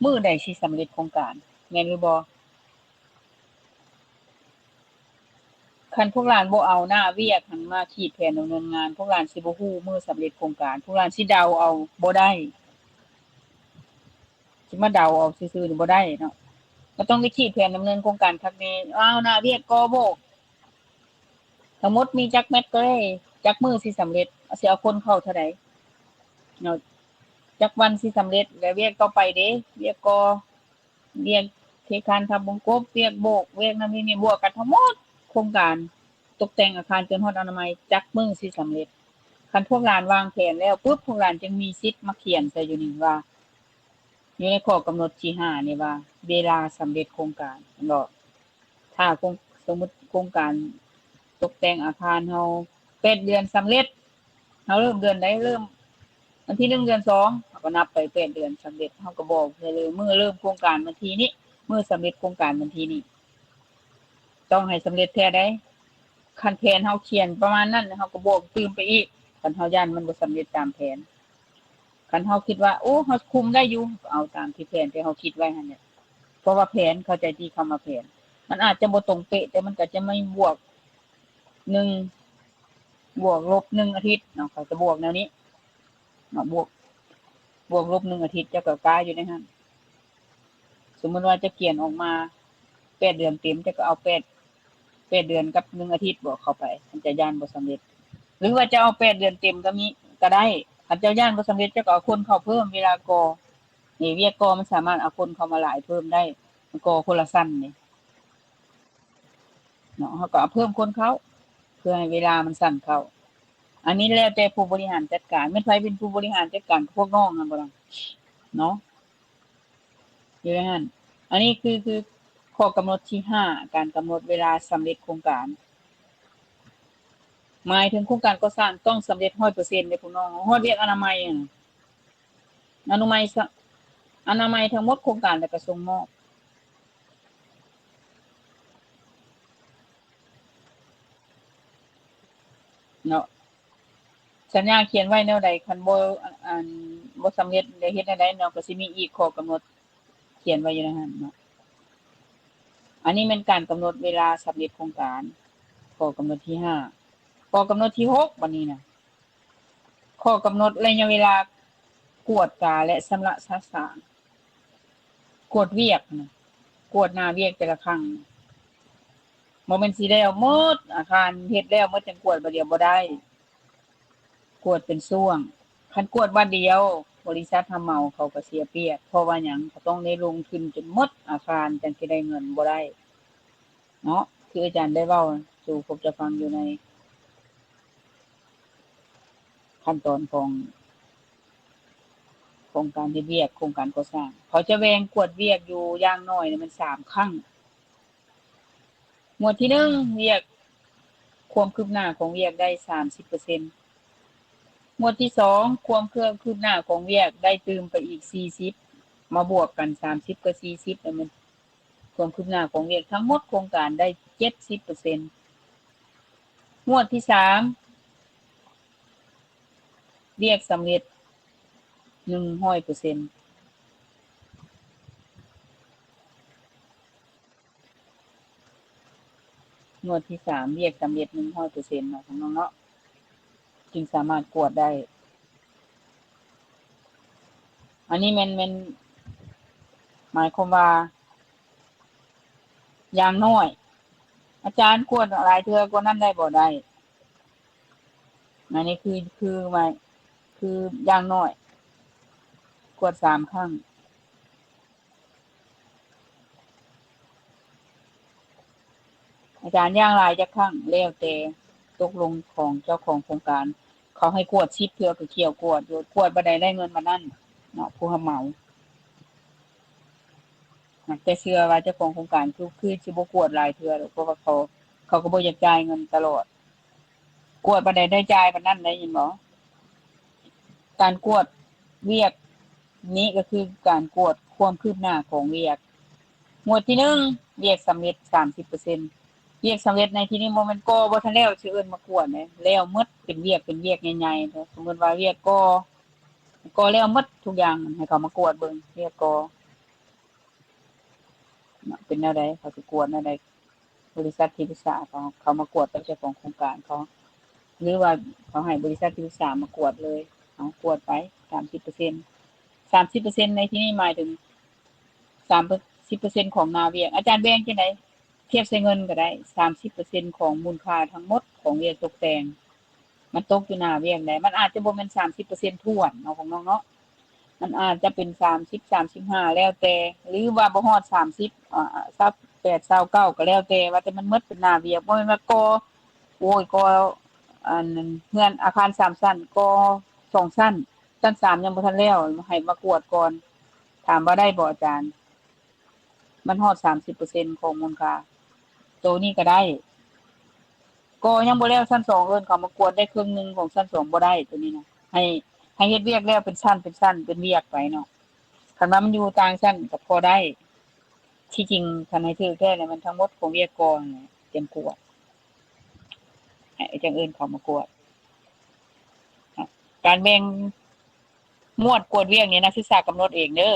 ມື້ໃດຊິສຳເລັດໂຄງການ ແມ່ນຫຼືບໍ່? ຄັນພວກຫຼານບໍ່ເອົາໜ້າວຽກຫັ້ນມາຂີດແຜນດຳເນີນງານ ພວກຫຼານຊິບໍ່ຮູ້ມື້ສຳເລັດໂຄງການ ພວກຫຼານຊິເດົາເອົາບໍ່ໄດ້ ຊິມາເດົາເອົາຊື່ໆນີ້ບໍ່ໄດ້ເນາະ ກໍຕ້ອງໄດ້ຂີດແຜນດຳເນີນໂຄງການຄັກແນ່. ອ້າວ ໜ້າວຽກກໍ່ໂບກ ທັງໝົດມີຈັກແມັດກໍໄດ້ ຈັກມື້ຊິສຳເລັດ ຊິເອົາຄົນເຂົ້າເທົ່າໃດເນາະ ຈັກວັນຊິສຳເລັດ ແລະ ວຽກຕໍ່ໄປເດ ວຽກກໍ່ ວຽກເຄຄານທຳວົງກົບ ວຽກໂບກ ວຽກນັ້ນວຽກນີ້ ບວກກັນທັງໝົດ ໂຄງການຕົກແຕ່ງອາຄານຈົນຮອດອະນາໄມ ຈັກມື້ຊິສຳເລັດ. ຄັນພວກຫຼານວາງແຜນແລ້ວປຶບ ພວກຫຼານຈຶ່ງມີສິດມາຂຽນໃສ່ຢູ່ນີ້ວ່າ ຢູ່ໃນຂໍ້ກຳນົດທີຫ້ານີ້ວ່າ ເວລາສຳເລັດໂຄງການ ແມ່ນບໍ່? ຖ້າໂຄງ ສົມມຸດໂຄງການຕົກແຕ່ງອາຄານເຮົາ ແປດເດືອນສຳເລັດ ເຮົາເລີ່ມເດືອນໃດ? ເລີ່ມວັນທີໜຶ່ງ ເດືອນສອງ ເຮົາກໍນັບໄປແປດເດືອນສຳເລັດ ເຮົາກໍບອກໄດ້ເລີຍ ມື້ເລີ່ມໂຄງການວັນທີນີ້ ມື້ສຳເລັດໂຄງການວັນທີນີ້ ຕ້ອງໃຫ້ສຳເລັດແທ້ໃດ໋. ຄັນແຜນເຮົາຂຽນປະມານນັ້ນ ເຮົາກໍບອກຕື່ມໄປອີກ ຄັນເຮົາຢ້ານມັນບໍ່ສຳເລັດຕາມແຜນ. ຄັນເຮົາຄິດວ່າ ໂອ້ ເຮົາຄຸມໄດ້ຢູ່ ກໍເອົາຕາມທີ່ແຜນທີ່ເຮົາຄິດໄວ້ຫັ້ນແຫຼະ ເພາະວ່າແຜນ ເຂົ້າໃຈຕິ ຄຳວ່າແຜນ ມັນອາດຈະບໍ່ຕົງເປະ ແຕ່ມັນກໍຈະມີບວກໜຶ່ງ ບວກລົບໜຶ່ງອາທິດເນາະ ເຂົາຈະບວກແນວນີ້ເນາະ ບວກ ບວກລົບໜຶ່ງອາທິດ ເຈົ້າກໍກາຢູ່ໃນຫັ້ນ. ສົມມຸດວ່າຈະຂຽນອອກມາແປດເດືອນເຕັມ ເຈົ້າກໍເອົາແປດ ແປດເດືອນກັບໜຶ່ງອາທິດບວກເຂົ້າໄປ ມັນຈະຢ້ານບໍ່ສຳເລັດ ຫຼືວ່າຈະເອົາແປດເດືອນເຕັມກໍມີ ກໍໄດ້. ຄັນເຈົ້າຢ້ານບໍ່ສຳເລັດ ເຈົ້າກໍເອົາຄົນເຂົ້າເພີ່ມ ເວລາກໍ່ ນີ້ ວຽກກໍ່ມັນສາມາດເອົາຄົນເຂົ້າມາຫຼາຍເພີ່ມໄດ້ ມັນກໍ່ຄົນລະຊັ້ນນີ້ເນາະ ເຮົາກໍເອົາເພີ່ມຄົນເຂົ້າ ເພື່ອໃຫ້ເວລາມັນສັ້ນເຂົ້າ. ອັນນີ້ແລ້ວແຕ່ຜູ້ບໍລິຫານຈັດການ ແມ່ນໃຜເປັນຜູ້ບໍລິຫານຈັດການ ພວກນ້ອງຫັ້ນບໍ່ລະເນາະ. ຢູ່ໃນຫັ້ນ. ອັນນີ້ຄື ຄືຂໍ້ກຳນົດທີຫ້າ ການກຳນົດເວລາສຳເລັດໂຄງການ ໝາຍເຖິງໂຄງການກໍ່ສ້າງຕ້ອງສຳເລັດຮ້ອຍເປີເຊັນເດ້ພີ່ນ້ອງ. ຮອດວຽກອະນາໄມ ອະນາໄມ ອະນາໄມທັງໝົດໂຄງການ ແລ້ວກໍສົ່ງມອບເນາະ. ສັນຍາຂຽນໄວ້ແນວໃດ ຄັນບໍ່ ອັນ ບໍ່ສຳເລັດ ໄດ້ເຮັດແນວໃດເນາະ ກໍຊິມີອີກຂໍ້ກຳນົດຂຽນໄວ້ຢູ່ໃນຫັ້ນເນາະ. ອັນນີ້ແມ່ນການກຳນົດເວລາສຳເລັດໂຄງການ ຂໍ້ກຳນົດທີຫ້າ. ຂໍ້ກຳນົດທີຫົກ ບັດນີ້ນະ ຂໍ້ກຳນົດໄລຍະເວລາກວດກາ ແລະ ຊຳລະສະສາງ ກວດວຽກນະ ກວດໜ້າວຽກແຕ່ລະຄັ້ງ ບໍ່ແມ່ນຊິແລ້ວໝົດອາຄານ ເຮັດແລ້ວໝົດຈັ່ງກວດບາດດຽວ ບໍ່ໄດ້ ກວດເປັນຊ່ວງ. ຄັນກວດບາດດຽວ ບໍລິສັດຮັບເໝົາເຂົາກໍເສຍປຽບ ເພາະວ່າຫຍັງ? ເຂົາຕ້ອງໄດ້ລົງທຶນຈົນໝົດອາຄານ ຈັ່ງຊິໄດ້ເງິນ ບໍ່ໄດ້ເນາະ. ຄືອາຈານໄດ້ເວົ້າສູ່ພວກເຈົ້າຟັງຢູ່ໃນຂັ້ນຕອນຂອງ ຂອງການເຮັດວຽກ ໂຄງການກໍ່ສ້າງ ເຂົາຈະແບ່ງກວດວຽກຢູ່ຢ່າງໜ້ອຍແມ່ນສາມຄັ້ງ. ໝວດທີໜຶ່ງ ວຽກ ຄວາມຄືບໜ້າຂອງວຽກໄດ້ສາມສິບເປີເຊັນ. ໝວດທີສອງ ຄວາມຄືບໜ້າຂອງວຽກໄດ້ຕື່ມໄປອີກສີ່ສິບ ມາບວກກັນສາມສິບກັບສີ່ສິບ ແລ້ວແມ່ນຄວາມຄືບໜ້າຂອງວຽກທັງໝົດໂຄງການໄດ້ເຈັດສິບເປີເຊັນ. ໝວດທີສາມ ວຽກສຳເລັດໜຶ່ງຮ້ອຍເປີເຊັນ. ໝວດທີສາມ ວຽກສຳເລັດໜຶ່ງຮ້ອຍເປີເຊັນເນາະ ຂອງນ້ອງເນາະ ຈຶ່ງສາມາດກວດໄດ້. ອັນນີ້ແມ່ນ ແມ່ນໝາຍຄວາມວ່າ ຢ່າງໜ້ອຍ ອາຈານກວດຫຼາຍເທື່ອກວ່ານັ້ນໄດ້ບໍ່? ໄດ້. ອັນນີ້ຄື ຄືໝາຍ ຄືຢ່າງໜ້ອຍກວດສາມຄັ້ງ. ອາຈານຢ່າງຫຼາຍຈັກຄັ້ງ ແລ້ວແຕ່ຕົກລົງຂອງເຈົ້າຂອງໂຄງການ ເຂົາໃຫ້ກວດສິບເທື່ອກໍຂ້ຽວກວດຢູ່ ກວດບາດໃດໄດ້ເງິນບາດນັ້ນເນາະ ຜູ້ຮັບເໝົາ. ແຕ່ເຊື່ອວ່າເຈົ້າຂອງໂຄງການຄື ຄືຊິບໍ່ກວດຫຼາຍເທື່ອດອກ ເພາະວ່າເຂົາ ເຂົາກໍບໍ່ຢາກຈ່າຍເງິນຕະຫຼອດ ກວດບາດໃດໄດ້ຈ່າຍບາດນັ້ນ ໄດ້ຍິນບໍ່? ການກວດວຽກນີ້ກໍຄືການກວດຄວາມຄືບໜ້າຂອງວຽກ. ໝວດທີໜຶ່ງ ວຽກສຳເລັດສາມສິບເປີເຊັນ. ວຽກສຳເລັດໃນທີ່ນີ້ບໍ່ແມ່ນກໍ່ບໍ່ທັນແລ້ວຊິເອີ້ນມາກວດເດ້ ແລ້ວໝົດ ເປັນວຽກ ເປັນວຽກໃຫຍ່ໆເດ້. ສົມມຸດວ່າວຽກກໍ່ ກໍ່ແລ້ວໝົດທຸກຢ່າງ ໃຫ້ເຂົາມາກວດເບິ່ງວຽກກໍ່ ເນາະ ເປັນແນວໃດ ເຂົາຊິກວດແນວໃດ ບໍລິສັດທີ່ປຶກສາເຂົາ ເຂົາມາກວດກັບເຈົ້າຂອງໂຄງການເຂົາ ຫຼືວ່າເຂົາໃຫ້ບໍລິສັດທີ່ປຶກສາມາກວດເລີຍ ເອົາກວດໄປສາມສິບເປີເຊັນ. ສາມສິບເປີເຊັນໃນທີ່ນີ້ໝາຍເຖິງສາມສິບເປີເຊັນຂອງໜ້າວຽກ. ອາຈານແບ່ງຈັ່ງໃດ? ທຽບໃສ່ເງິນກໍໄດ້ ສາມສິບເປີເຊັນຂອງມູນຄ່າທັງໝົດຂອງວຽກຕົກແຕ່ງ ມັນຕົກຢູ່ໜ້າວຽກໃດ ມັນອາດຈະບໍ່ແມ່ນສາມສິບເປີເຊັນຖ້ວນເນາະ ຂອງນ້ອງເນາະ ມັນອາດຈະເປັນສາມສິບ ສາມສິບຫ້າ ແລ້ວແຕ່ ຫຼືວ່າບໍ່ຮອດສາມສິບ ອາ ຊາວແປດ ຊາວເກົ້າ ກໍແລ້ວແຕ່ ວ່າແຕ່ມັນໝົດເປັນໜ້າວຽກ ບໍ່ແມ່ນວ່າກໍ່ ໂອ້ຍ ກໍ່ ອັນ ເຮືອນອາຄານສາມຊັ້ນ ກໍ່ສອງຊັ້ນ ຊັ້ນສາມຍັງບໍ່ທັນແລ້ວ ໃຫ້ມາກວດກ່ອນ. ຖາມວ່າໄດ້ບໍ່ອາຈານ? ມັນຮອດສາມສິບເປີເຊັນຂອງມູນຄ່າ ໂຕນີ້ກໍໄດ້ ກໍຍັງບໍ່ແລ້ວຊັ້ນສອງ ເອີ້ນເຂົາມາກວດໄດ້ເຄິ່ງໜຶ່ງຂອງຊັ້ນສອງ ບໍ່ໄດ້ໂຕນີ້ນະ ໃຫ້ ໃຫ້ເຮັດວຽກແລ້ວເປັນຊັ້ນ ເປັນຊັ້ນ ເປັນວຽກໄປເນາະ. ຄັນວ່າມັນຢູ່ຕ່າງຊັ້ນກໍພໍໄດ້ ທີ່ຈິງຄັນໃຫ້ຖືກແທ້ແລ້ວ ມັນທັງໝົດຂອງວຽກກໍຫັ້ນແຫຼະ ຈັ່ງກວດ ໃຫ້ ຈັ່ງເອີ້ນເຂົາມາກວດ. ການແບ່ງ ໝວດກວດວຽກນີ້ນັກສຶກສາກຳນົດເອງເດີ້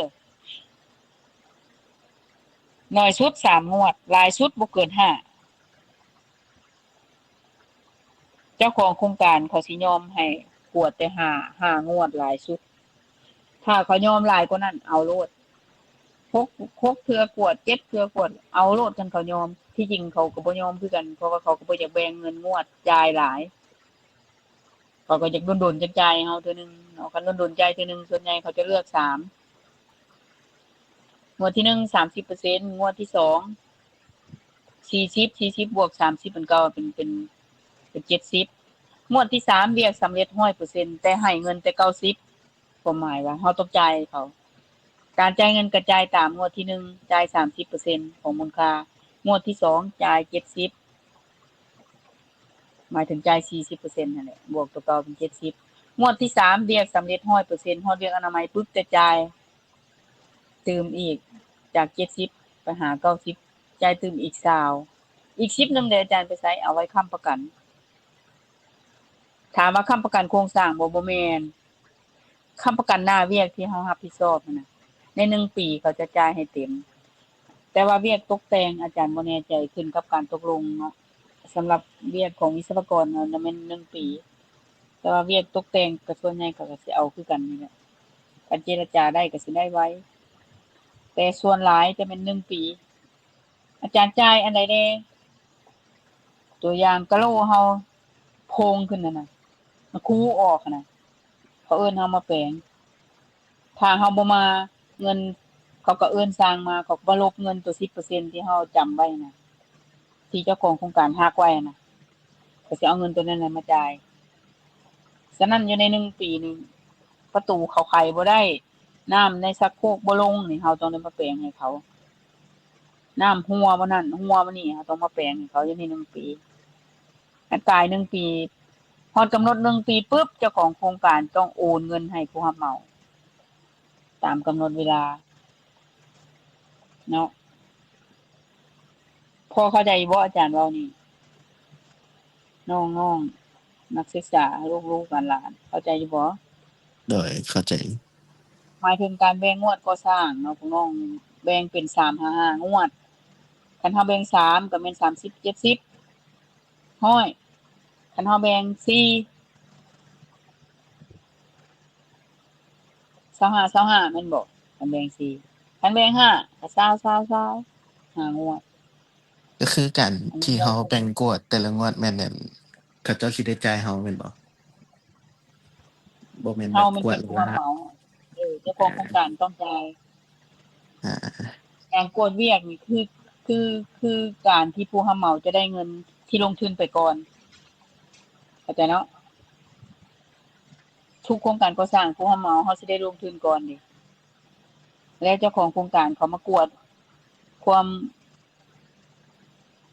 ໜ້ອຍສຸດສາມງວດ ຫຼາຍສຸດບໍ່ເກີນຫ້າ ເຈົ້າຂອງໂຄງການເຂົາຊິຍອມໃຫ້ກວດແຕ່ຫ້າ ຫ້າງວດຫຼາຍສຸດ ຖ້າເຂົາຍອມຫຼາຍກວ່ານັ້ນເອົາໂລດ ຫົກ ຫົກເທື່ອກວດ ເຈັດເທື່ອກວດ ເອົາໂລດ ຄັນເຂົາຍອມ ທີ່ຈິງເຂົາກໍບໍ່ຍອມຄືກັນ ເພາະວ່າເຂົາກໍບໍ່ຢາກແບ່ງເງິນງວດຈ່າຍຫຼາຍ ເຂົາກໍຢາກດົນໆຈັ່ງຈ່າຍເຮົາເທື່ອໜຶ່ງເນາະ ຄັນດົນໆຈ່າຍເທື່ອໜຶ່ງ ສ່ວນໃຫຍ່ເຂົາຈະເລືອກສາມ ງວດທີໜຶ່ງ ສາມສິບເປີເຊັນ ງວດທີສອງ ສີ່ສິບ ສີ່ສິບບວກສາມສິບ ເປັນເກົ້າ ເປັນ ເປັນ ເປັນເຈັດສິບ ງວດທີສາມ ວຽກສຳເລັດຮ້ອຍເປີເຊັນ ແຕ່ໃຫ້ເງິນແຕ່ເກົ້າສິບ ຄວາມໝາຍວ່າເຮົາຕ້ອງຈ່າຍເຂົາ ການຈ່າຍເງິນກະຈ່າຍຕາມງວດທີໜຶ່ງ ຈ່າຍສາມສິບເປີເຊັນຂອງມູນຄ່າ, ງວດທີສອງ ຈ່າຍເຈັດສິບ ໝາຍເຖິງຈ່າຍສີ່ສິບເປີເຊັນຫັ້ນແຫຼະ ບວກຕົວເກົ່າເປັນເຈັດສິບ, ງວດທີສາມ ວຽກສຳເລັດຮ້ອຍເປີເຊັນ ຮອດວຽກອະນາໄມປຶບ ຈະຈ່າຍຕື່ມອີກ ຈາກເຈັດສິບໄປຫາເກົ້າສິບ ຈ່າຍຕື່ມອີກຊາວ ອີກສິບໜຶ່ງເດ ອາຈານໄປໃສ? ເອົາໄວ້ຄ້ຳປະກັນ. ຖາມວ່າຄ້ຳປະກັນໂຄງສ້າງບໍ່? ບໍ່ແມ່ນ. ຄ້ຳປະກັນໜ້າວຽກທີ່ເຮົາຮັບຜິດຊອບຫັ້ນນະ ໃນໜຶ່ງປີເຂົາຈະຈ່າຍໃຫ້ເຕັມ. ແຕ່ວ່າວຽກຕົກແຕ່ງ ອາຈານບໍ່ແນ່ໃຈ ຂຶ້ນກັບການຕົກລົງເນາະ. ສຳລັບວຽກຂອງວິສະວະກອນນະ ແມ່ນໜຶ່ງປີ, ແຕ່ວ່າວຽກຕົກແຕ່ງກະສ່ວນໃຫຍ່ເຂົາກະຊິເອົາຄືກັນນີ້ແຫຼະ. ຄັນເຈລະຈາໄດ້ກະຊິໄດ້ໄວ, ແຕ່ສ່ວນຫຼາຍຈະແມ່ນໜຶ່ງປີ. ອາຈານຈ່າຍອັນໃດແດ່? ຕົວຢ່າງກະໂຫຼເຮົາໂພງຂຶ້ນຫັ້ນນະ ມັນຄູອອກຫັ້ນນະ ເຂົາເອີ້ນເຮົາມາແປງ. ຖ້າເຮົາບໍ່ມາ ເງິນເຂົາກະເອີ້ນຊ່າງມາ ເຂົາກະມາລົບເງິນໂຕສິບເປີເຊັນທີ່ເຮົາຈຳໄວ້ຫັ້ນນະ ທີ່ເຈົ້າຂອງໂຄງການຮັກໄວ້ຫັ້ນນະ ເຂົາຊິເອົາເງິນໂຕນັ້ນແຫຼະມາຈ່າຍ. ສະນັ້ນຢູ່ໃນໜຶ່ງປີນີ້ ປະຕູເຂົາໄຂບໍ່ໄດ້, ນ້ຳໃນຊັກໂຄກບໍ່ລົງນີ້ ເຮົາຕ້ອງໄດ້ມາແປງໃຫ້ເຂົາ. ນ້ຳຮົ່ວບໍ່ນັ້ນ ຮົ່ວບໍ່ນີ້ ເຮົາຕ້ອງມາແປງໃຫ້ເຂົາຢູ່ໃນໜຶ່ງປີ. ຄັນກາຍໜຶ່ງປີ ຮອດກຳນົດໜຶ່ງປີປຶບ ເຈົ້າຂອງໂຄງການຕ້ອງໂອນເງິນໃຫ້ຜູ້ຮັບເໝົາ ຕາມກຳນົດເວລາເນາະ. ພໍເຂົ້າໃຈຢູ່ບໍ່ອາຈານເວົ້ານີ້? ນ້ອງໆ ນັກສຶກສາ ລູກໆ ຫຼານໆ ເຂົ້າໃຈຢູ່ບໍ່? ໂດຍ ເຂົ້າໃຈ. ໝາຍເຖິງການແບ່ງງວດກໍ່ສ້າງເນາະ ພວກນ້ອງແບ່ງເປັນສາມຫາຫ້າງວດ. ຄັນເຮົາແບ່ງສາມກະແມ່ນສາມສິບ ເຈັດສິບ ຮ້ອຍ. ຄັນເຮົາແບ່ງສີ່ ຊາວຫ້າ ຊາວຫ້າ ແມ່ນບໍ່? ຄັນແບ່ງສີ່ ຄັນແບ່ງຫ້າ ກະຊາວ ຊາວ ຊາວ ຫ້າງວດ. ກະຄືການທີ່ເຮົາແບ່ງກວດແຕ່ລະງວດແມ່ນອັນ ເຂົາເຈົ້າຊິໄດ້ຈ່າຍເຮົາແມ່ນບໍ່? ບໍ່ແມ່ນແບບກວດລະງວດ. ເອີ ເຈົ້າຂອງໂຄງການຕ້ອງຈ່າຍ. ການກວດວຽກນີ້ຄື ຄື ຄືການທີ່ຜູ້ຮັບເໝົາຈະໄດ້ເງິນທີ່ລົງທຶນໄປກ່ອນ ເຂົ້າໃຈເນາະ. ທຸກໂຄງການກໍ່ສ້າງ ຜູ້ຮັບເໝົາເຮົາຊິໄດ້ລົງທຶນກ່ອນເດ ແລ້ວເຈົ້າຂອງໂຄງການເຂົາມາກວດຄວາມ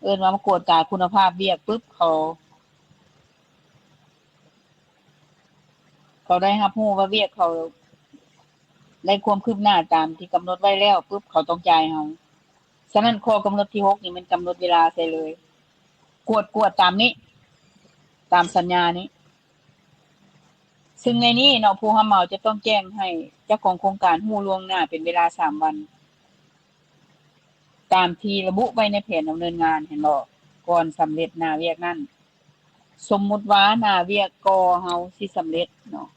ເອີ້ນວ່າມາກວດກາຄຸນນະພາບວຽກປຶບ ເຂົາ ເຂົາໄດ້ຮັບຮູ້ວ່າວຽກເຂົາໄດ້ຄວາມຄືບໜ້າຕາມທີ່ກຳນົດໄວ້ແລ້ວປຶບ ເຂົາຕ້ອງຈ່າຍເຮົາ. ສະນັ້ນ ຂໍ້ກຳນົດທີຫົກນີ້ແມ່ນກຳນົດເວລາໃສ່ເລີຍ ກວດ ກວດຕາມນີ້ ຕາມສັນຍານີ້. ຊຶ່ງໃນນີ້ເນາະ ຜູ້ຮັບເໝົາຈະຕ້ອງແຈ້ງໃຫ້ເຈົ້າຂອງໂຄງການຮູ້ລ່ວງໜ້າເປັນເວລາສາມວັນ ຕາມທີ່ລະບຸໄວ້ໃນແຜນດຳເນີນງານ ເຫັນບໍ່? ກ່ອນສຳເລັດໜ້າວຽກນັ້ນ. ສົມມຸດວ່າໜ້າວຽກກໍເຮົາຊິສຳເລັດເນາະ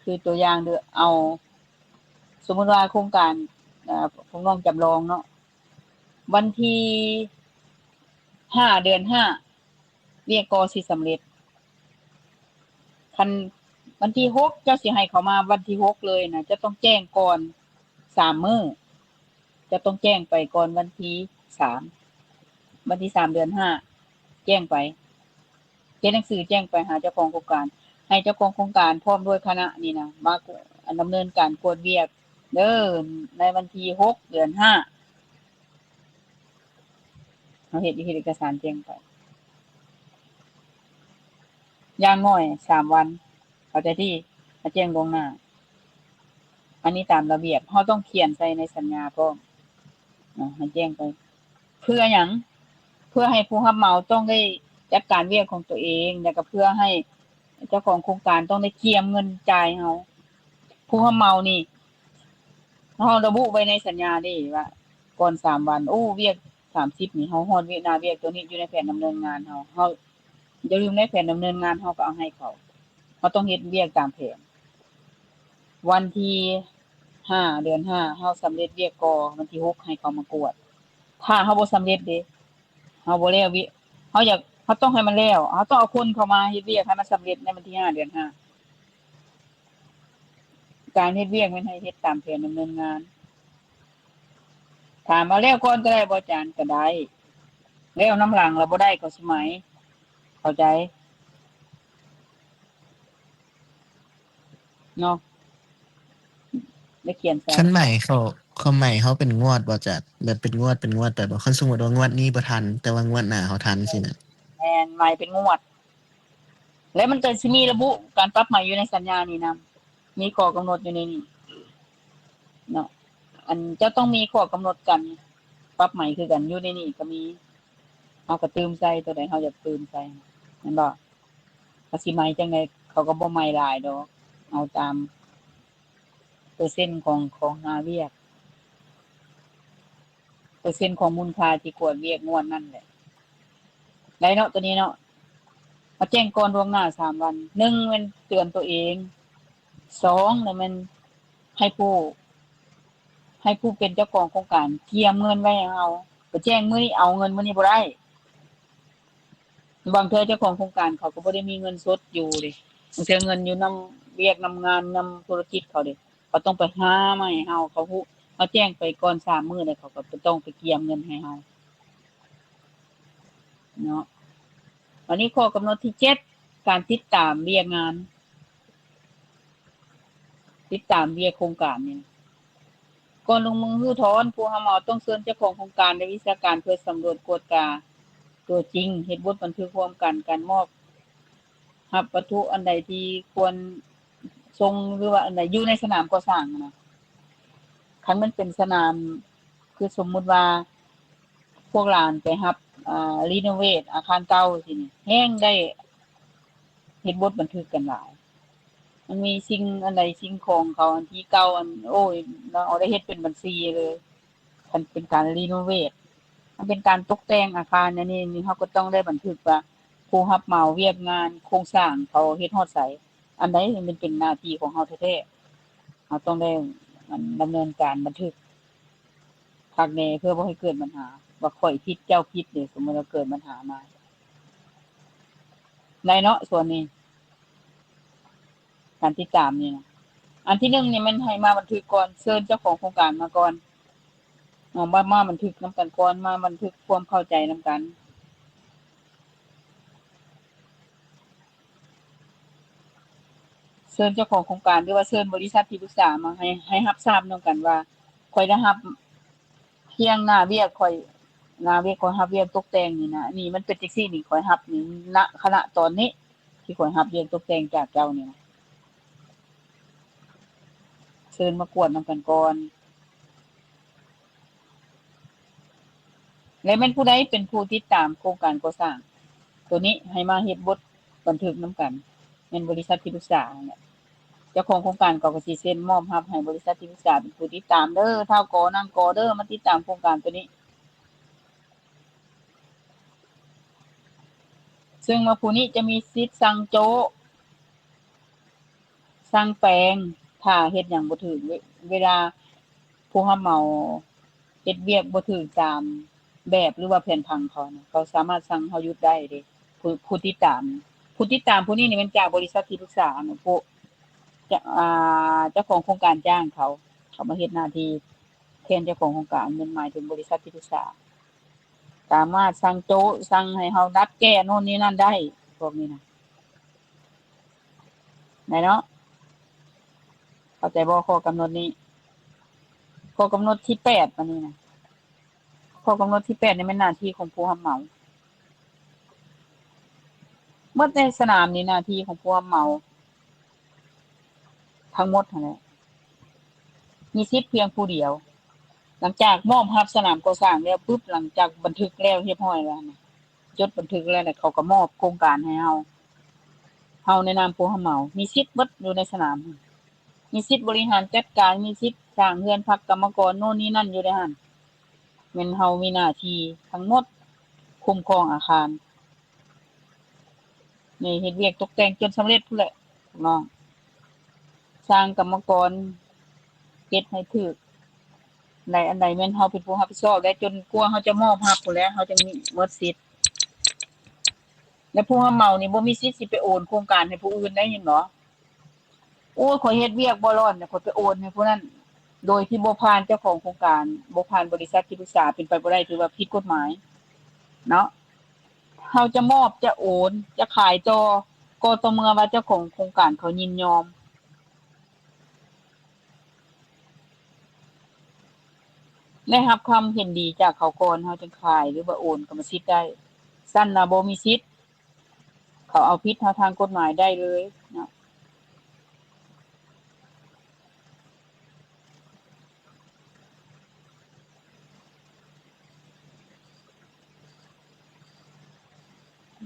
ຄືຕົວຢ່າງເດີ ເອົາ ສົມມຸດວ່າໂຄງການ ເອີ ພວກນ້ອງຈຳລອງເນາະ ວັນທີຫ້າ ເດືອນຫ້າ ວຽກກໍຊິສຳເລັດ. ຄັນວັນທີຫົກ ເຈົ້າຊິໃຫ້ເຂົາມາວັນທີຫົກເລີຍນະ ເຈົ້າຕ້ອງແຈ້ງກ່ອນສາມມື້ ເຈົ້າຕ້ອງແຈ້ງໄປກ່ອນວັນທີສາມ ວັນທີສາມ ເດືອນຫ້າ ແຈ້ງໄປ ເຮັດໜັງສືແຈ້ງໄປຫາເຈົ້າຂອງໂຄງການ ໃຫ້ເຈົ້າຂອງໂຄງການພ້ອມດ້ວຍຄະນະນີ້ນະ ມາ ອັນ ດຳເນີນການກວດວຽກເດີ ໃນວັນທີຫົກ ເດືອນຫ້າ ເຮົາເຮັດ ເຮັດເອກະສານແຈ້ງໄປ ຢ່າງໜ້ອຍສາມວັນ ເຂົ້າໃຈຕິ? ໃຫ້ແຈ້ງລ່ວງໜ້າ ອັນນີ້ຕາມລະບຽບ ເຮົາຕ້ອງຂຽນໃສ່ໃນສັນຍາພ້ອມເນາະ ໃຫ້ແຈ້ງໄປ. ເພື່ອຫຍັງ? ເພື່ອໃຫ້ຜູ້ຮັບເໝົາຕ້ອງໄດ້ຈັດການວຽກຂອງຕົວເອງ ແລ້ວກະເພື່ອໃຫ້ເຈົ້າຂອງໂຄງການຕ້ອງໄດ້ກຽມເງິນຈ່າຍເຮົາ. ຜູ້ຮັບເໝົານີ້ ເຮົາລະບຸໄວ້ໃນສັນຍາເດ້ວ່າ ກ່ອນສາມວັນ ໂອ້ ວຽກສາມສິບນີ້ ເຮົາຮອດວຽກ ໜ້າວຽກຕົວນີ້ຢູ່ໃນແຜນດຳເນີນງານເຮົາ ເຮົາ ຢ່າລືມໃນແຜນດຳເນີນງານເຮົາກະເອົາໃຫ້ເຂົາ ເຮົາຕ້ອງເຮັດວຽກຕາມແຜນ. ວັນທີຫ້າ ເດືອນຫ້າ ເຮົາສຳເລັດວຽກກໍ ວັນທີຫົກ ໃຫ້ເຂົາມາກວດ. ຖ້າເຮົາບໍ່ສຳເລັດເດ ເຮົາບໍ່ແລ້ວວຽກ ເຮົາຢາກ ເຮົາຕ້ອງໃຫ້ມັນແລ້ວ ເຮົາຕ້ອງເອົາຄົນເຂົ້າມາເຮັດວຽກໃຫ້ມັນສຳເລັດໃນວັນທີຫ້າ ເດືອນຫ້າ. ການເຮັດວຽກແມ່ນໃຫ້ເຮັດຕາມແຜນດຳເນີນງານ. ຖາມວ່າແລ້ວກ່ອນກະໄດ້ບໍ່ ອາຈານ? ກະໄດ້ ແລ້ວນຳຫຼັງລະບໍ່ໄດ້ ເຂົາຊິໄໝ ເຂົ້າໃຈເນາະ. ໄດ້ຂຽນໃສ່. ຄັນໝາຍເຂົາ ຄວາມໝາຍເຮົາເປັນງວດບໍ່ຈັກ ແບບເປັນງວດ ເປັນງວດໄປບໍ່? ຄັນສົມມຸດວ່າງວດນີ້ບໍ່ທັນ ແຕ່ວ່າງວດໜ້າເຮົາທັນຊີ້ນະ. ແມ່ນ ໝາຍເປັນງວດ ແລະມັນກໍຊິມີລະບຸການປັບໃໝຢູ່ໃນສັນຍານີ້ນຳ ມີຂໍ້ກຳນົດຢູ່ໃນນີ້ເນາະ. ອັນເຈົ້າຕ້ອງມີຂໍ້ກຳນົດການປັບໃໝຄືກັນ ຢູ່ໃນນີ້ກໍມີ. ເຮົາກໍຕື່ມໃສ່ ຕົວໃດເຮົາຢາກຕື່ມໃສ່ ແມ່ນບໍ່? ກໍຊິໃໝຈັ່ງໃດ ເຂົາກໍບໍ່ໃໝຫຼາຍດອກ ເອົາຕາມເປີເຊັນຂອງ ຂອງໜ້າວຽກ ເປີເຊັນຂອງມູນຄ່າທີ່ກວດວຽກງວດນັ້ນແຫຼະ ໄດ້ເນາະ ຕົວນີ້ເນາະ. ມາແຈ້ງກ່ອນລ່ວງໜ້າສາມວັນ ໜຶ່ງແມ່ນເຕືອນຕົວເອງ ສອງແລ້ວແມ່ນໃຫ້ຜູ້ ໃຫ້ຜູ້ເປັນເຈົ້າຂອງໂຄງການກຽມເງິນໄວ້ໃຫ້ເຮົາ ໄປແຈ້ງມື້ນີ້ເອົາເງິນມື້ນີ້ບໍ່ໄດ້. ບາງເທື່ອເຈົ້າຂອງໂຄງການເຂົາກໍບໍ່ໄດ້ມີເງິນສົດຢູ່ເດ້ ບາງເທື່ອເງິນຢູ່ນຳວຽກນຳງານນຳທຸລະກິດເຂົາເດ້ ເຂົາຕ້ອງໄປຫາມາໃຫ້ເຮົາ ເຂົາຮູ້ ເຮົາແຈ້ງໄປກ່ອນສາມມື້ແລ້ວ ເຂົາກໍຕ້ອງໄປກຽມເງິນໃຫ້ເຮົາເນາະ. ບາດນີ້ຂໍ້ກຳນົດທີເຈັດ ການຕິດຕາມວຽກງານ ຕິດຕາມວຽກໂຄງການນີ້ ກ່ອນລົງມືຮື້ຖອນ ຜູ້ຮັບເໝົາຕ້ອງເຊີນເຈົ້າຂອງໂຄງການ ແລະ ວິຊາການເພື່ອສຳຫຼວດກວດກາຕົວຈິງ, ເຮັດບົດບັນທຶກຮ່ວມກັນ, ການມອບຮັບວັດຖຸອັນໃດທີ່ຄວນສົ່ງ ຫຼືວ່າອັນໃດຢູ່ໃນສະໜາມກໍ່ສ້າງນະ. ຄັນມັນເປັນສະໜາມ ຄືສົມມຸດວ່າພວກຫຼານໄປຮັບ ອ່າ ຣີໂນເວດອາຄານເກົ່າຊີ້ນີ້ ແຮ່ງໄດ້ເຮັດບົດບັນທຶກກັນຫຼາຍ. ມັນມີສິ່ງອັນໃດສິ່ງຂອງເຂົາອັນທີ່ເກົ່າ ອັນ ໂອ້ຍ ເຮົາໄດ້ເຮັດເປັນບັນຊີເລີຍ. ຄັນເປັນການຣີໂນເວດ ຄັນເປັນການຕົກແຕ່ງອາຄານ ອັນນີ້ ນີ້ເຮົາກໍຕ້ອງໄດ້ບັນທຶກວ່າ ຜູ້ຮັບເໝົາວຽກງານໂຄງສ້າງເຂົາເຮັດຮອດໃສ ອັນໃດມັນເປັນໜ້າທີ່ຂອງເຮົາແທ້ໆ ເຮົາຕ້ອງໄດ້ ອັນ ດຳເນີນການບັນທຶກຄັກແນ່ ເພື່ອບໍ່ໃຫ້ເກີດບັນຫາ ວ່າຂ້ອຍຜິດເຈົ້າຜິດເດ້ ສົມມຸດວ່າເກີດບັນຫາມາ ໄດ້ເນາະ ສ່ວນນີ້ ການຕິດຕາມນີ້ນະ. ອັນທີໜຶ່ງນີ້ແມ່ນໃຫ້ມາບັນທຶກກ່ອນ ເຊີນເຈົ້າຂອງໂຄງການມາກ່ອນ ເອົາມາ ມາບັນທຶກນຳກັນກ່ອນ ມາບັນທຶກຄວາມເຂົ້າໃຈນຳກັນ. ເຊີນເຈົ້າຂອງໂຄງການ ຫຼືວ່າເຊີນບໍລິສັດທີ່ປຶກສາມາໃຫ້ ໃຫ້ຮັບຊາບນຳກັນວ່າ ຂ້ອຍໄດ້ຮັບພຽງໜ້າວຽກ ຂ້ອຍ ໜ້າວຽກ ຂ້ອຍຮັບວຽກຕົກແຕ່ງນີ້ນະ ນີ້ມັນເປັນຈັ່ງຊີ້ນີ້ ຂ້ອຍຮັບນີ້ ນະ ຂະນະຕອນນີ້ທີ່ຂ້ອຍຮັບວຽກຕົກແຕ່ງຈາກເຈົ້ານີ້ນະ ເຊີນມາກວດນຳກັນກ່ອນ. ແລະແມ່ນຜູ້ໃດເປັນຜູ້ຕິດຕາມໂຄງການກໍ່ສ້າງ ໂຕນີ້ໃຫ້ມາເຮັດບົດບັນທຶກນຳກັນ ແມ່ນບໍລິສັດທີ່ປຶກສາຫັ້ນແຫຼະ. ເຈົ້າຂອງໂຄງການເຂົາກໍຊິເຊັນມອບຮັບໃຫ້ບໍລິສັດທີ່ປຶກສາເປັນຜູ້ຕິດຕາມເດີ ທ້າວ ກ ນາງ ກ ເດີ ມາຕິດຕາມໂຄງການໂຕນີ້. ເຊິ່ງວ່າຜູ້ນີ້ຈະມີສິດສັ່ງໂຈະ ສັ່ງແປງ ຖ້າເຮັດຫຍັງບໍ່ຖືກ ເວ ເວລາຜູ້ຮັບເໝົາເຮັດວຽກບໍ່ຖືກຕາມແບບ ຫຼືວ່າແຜນຜັງເຂົານະ ເຂົາສາມາດສັ່ງເຮົາຢຸດໄດ້ເດ້. ຜູ້ ຜູ້ຕິດຕາມ ຜູ້ຕິດຕາມຜູ້ນີ້ນີ້ແມ່ນຈາກບໍລິສັດທີ່ປຶກສານະ ຜູ້ ຈະ ອ່າ ເຈົ້າຂອງໂຄງການຈ້າງເຂົາ ເຂົາມາເຮັດໜ້າທີ່ແທນເຈົ້າຂອງໂຄງການ ແມ່ນໝາຍເຖິງບໍລິສັດທີ່ປຶກສາ ສາມາດສັ່ງໂຈະ ສັ່ງໃຫ້ເຮົາດັດແກ້ໂນ່ນນີ້ນັ້ນໄດ້ ພວກນີ້ນະ. ໄດ້ເນາະ ເຂົ້າໃຈບໍ່ ຂໍ້ກຳນົດນີ້? ຂໍ້ກຳນົດທີແປດ ບາດນີ້ນະ ຂໍ້ກຳນົດທີແປດນີ້ແມ່ນໜ້າທີ່ຂອງຜູ້ຮັບເໝົາ ໝົດໃນສະໜາມນີ້ໜ້າທີ່ຂອງຜູ້ຮັບເໝົາທັງໝົດຫັ້ນແຫຼະ ມີສິດພຽງຜູ້ດຽວ. ຫຼັງຈາກມອບຮັບສະໜາມກໍ່ສ້າງແລ້ວປຶບ ຫຼັງຈາກບັນທຶກແລ້ວຮຽບຮ້ອຍແລ້ວນະ ຈົດບັນທຶກແລ້ວນະ ເຂົາກໍມອບໂຄງການໃຫ້ເຮົາ ເຮົາໃນນາມຜູ້ຮັບເໝົາ ມີສິດເບິດຢູ່ໃນສະໜາມ ມີສິດບໍລິຫານຈັດການ ມີສິດສ້າງເຮືອນພັກກຳມະກອນໂນ່ນນີ້ນັ້ນຢູ່ໃນຫັ້ນ ແມ່ນເຮົາມີໜ້າທີ່ທັງໝົດ ຄຸ້ມຄອງອາຄານ ນີ້ເຮັດວຽກຕົກແຕ່ງຈົນສຳເລັດພຸ້ນແຫຼະນ້ອງ ສ້າງກຳມະກອນເຮັດໃຫ້ຖືກ ໃນອັນໃດແມ່ນເຮົາເປັນຜູ້ຮັບຜິດຊອບ ແລະ ຈົນກວ່າເຮົາຈະມອບຮັບພຸ້ນແຫຼະ ເຮົາຈຶ່ງມີໝົດສິດ. ແລະ ຜູ້ຮັບເໝົານີ້ບໍ່ມີສິດຊິໄປໂອນໂຄງການໃຫ້ຜູ້ອື່ນໄດ້ ເຫັນບໍ່? ໂອ້ຍ ຂ້ອຍເຮັດວຽກບໍ່ລ້ອນ ຂ້ອຍໄປໂອນໃຫ້ຜູ້ນັ້ນ ໂດຍທີ່ບໍ່ຜ່ານເຈົ້າຂອງໂຄງການ ບໍ່ຜ່ານບໍລິສັດທີ່ປຶກສາ ເປັນໄປບໍ່ໄດ້ ຖືວ່າຜິດກົດໝາຍເນາະ. ເຮົາຈະມອບ ຈະໂອນ ຈະຂາຍຕໍ່ ກໍຕໍ່ເມື່ອວ່າເຈົ້າຂອງໂຄງການເຂົາຍິນຍອມ. ໄດ້ຮັບຄຳເຫັນດີຈາກເຂົາກ່ອນ ເຮົາຈຶ່ງຂາຍ ຫຼືວ່າໂອນກຳມະສິດໄດ້. ຊັ້ນນະບໍ່ມີສິດ ເຂົາເອົາຜິດເຮົາທາງກົດໝາຍໄດ້ເລີຍເນາະ.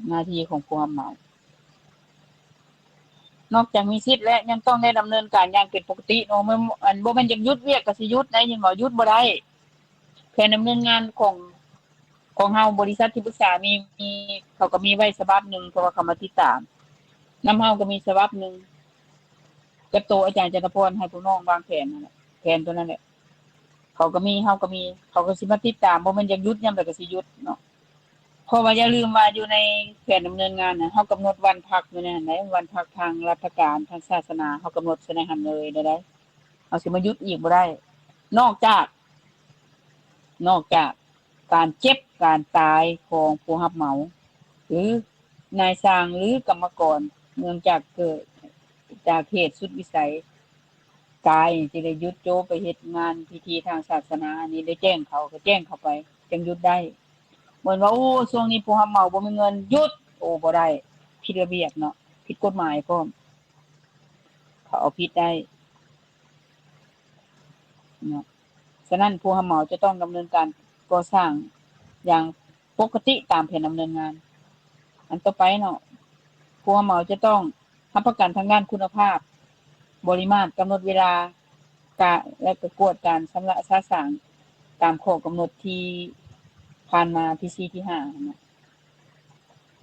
ໜ້າທີ່ຂອງຜູ້ຮັບເໝົາ ນອກຈາກມີສິດແລ້ວ ຍັງຕ້ອງໄດ້ດຳເນີນການຢ່າງເປັນປົກກະຕິເນາະ. ແມ່ນ ອັນ ບໍ່ແມ່ນຢາກຢຸດວຽກກໍຊິຢຸດໄດ້ ຍັງວ່າຢຸດບໍ່ໄດ້. ແຜນດຳເນີນງານຂອງ ຂອງເຮົາ ບໍລິສັດທີ່ປຶກສາມີ ມີ ເຂົາກໍມີໄວ້ສະບັບໜຶ່ງ ເພາະວ່າເຂົາມາຕິດຕາມນຳເຮົາ ກໍມີສະບັບໜຶ່ງ ກັບໂຕອາຈານຈັນທະພອນ ໃຫ້ພວກນ້ອງວາງແຜນນັ້ນແຫຼະ ແຜນຕົວນັ້ນແຫຼະ ເຂົາກໍມີ ເຮົາກໍມີ ເຂົາກໍຊິມາຕິດຕາມ ບໍ່ແມ່ນຢາກຢຸດ ຍາມໃດກໍຊິຢຸດເນາະ. ເພາະວ່າຢ່າລືມວ່າຢູ່ໃນແຜນດຳເນີນງານນະ ເຮົາກຳນົດວັນພັກຢູ່ໃນຫັ້ນໃດ໋ ວັນພັກທາງລັດຖະການ ທາງສາສະໜາ ເຮົາກຳນົດໃສ່ໃນຫັ້ນເລີຍໃດ໋. ເຮົາຊິມາຢຸດອີກບໍ່ໄດ້ ນອກຈາກ ນອກຈາກການເຈັບການຕາຍຂອງຜູ້ຮັບເໝົາ ຫຼືນາຍຊ່າງ ຫຼືກຳມະກອນ ເນື່ອງຈາກເກີດຈາກເຫດສຸດວິໄສຕາຍ ຈຶ່ງໄດ້ຢຸດໂຈະໄປເຮັດງານພິທີທາງສາສະໜາ. ອັນນີ້ໄດ້ແຈ້ງເຂົາ ກໍແຈ້ງເຂົາໄປ ຈັ່ງຢຸດໄດ້. ບໍ່ແມ່ນວ່າ ໂອ້ ຊ່ວງນີ້ຜູ້ຮັບເໝົາບໍ່ມີເງິນ ຢຸດ ໂອ້ ບໍ່ໄດ້ ຜິດລະບຽບເນາະ ຜິດກົດໝາຍພ້ອມ ເຂົາເອົາຜິດໄດ້ເນາະ. ສະນັ້ນ ຜູ້ຮັບເໝົາຈະຕ້ອງດຳເນີນການກໍ່ສ້າງຢ່າງປົກກະຕິຕາມແຜນດຳເນີນງານ. ອັນຕໍ່ໄປເນາະ ຜູ້ຮັບເໝົາຈະຕ້ອງຮັບປະກັນທາງດ້ານຄຸນນະພາບ, ບໍລິມາດ, ກຳນົດເວລາ ກະ ແລະ ກະກວດການຊຳລະສະສາງຕາມຂໍ້ກຳນົດທີ່ຜ່ານມາ ທີສີ່ ທີຫ້າຫັ້ນນະ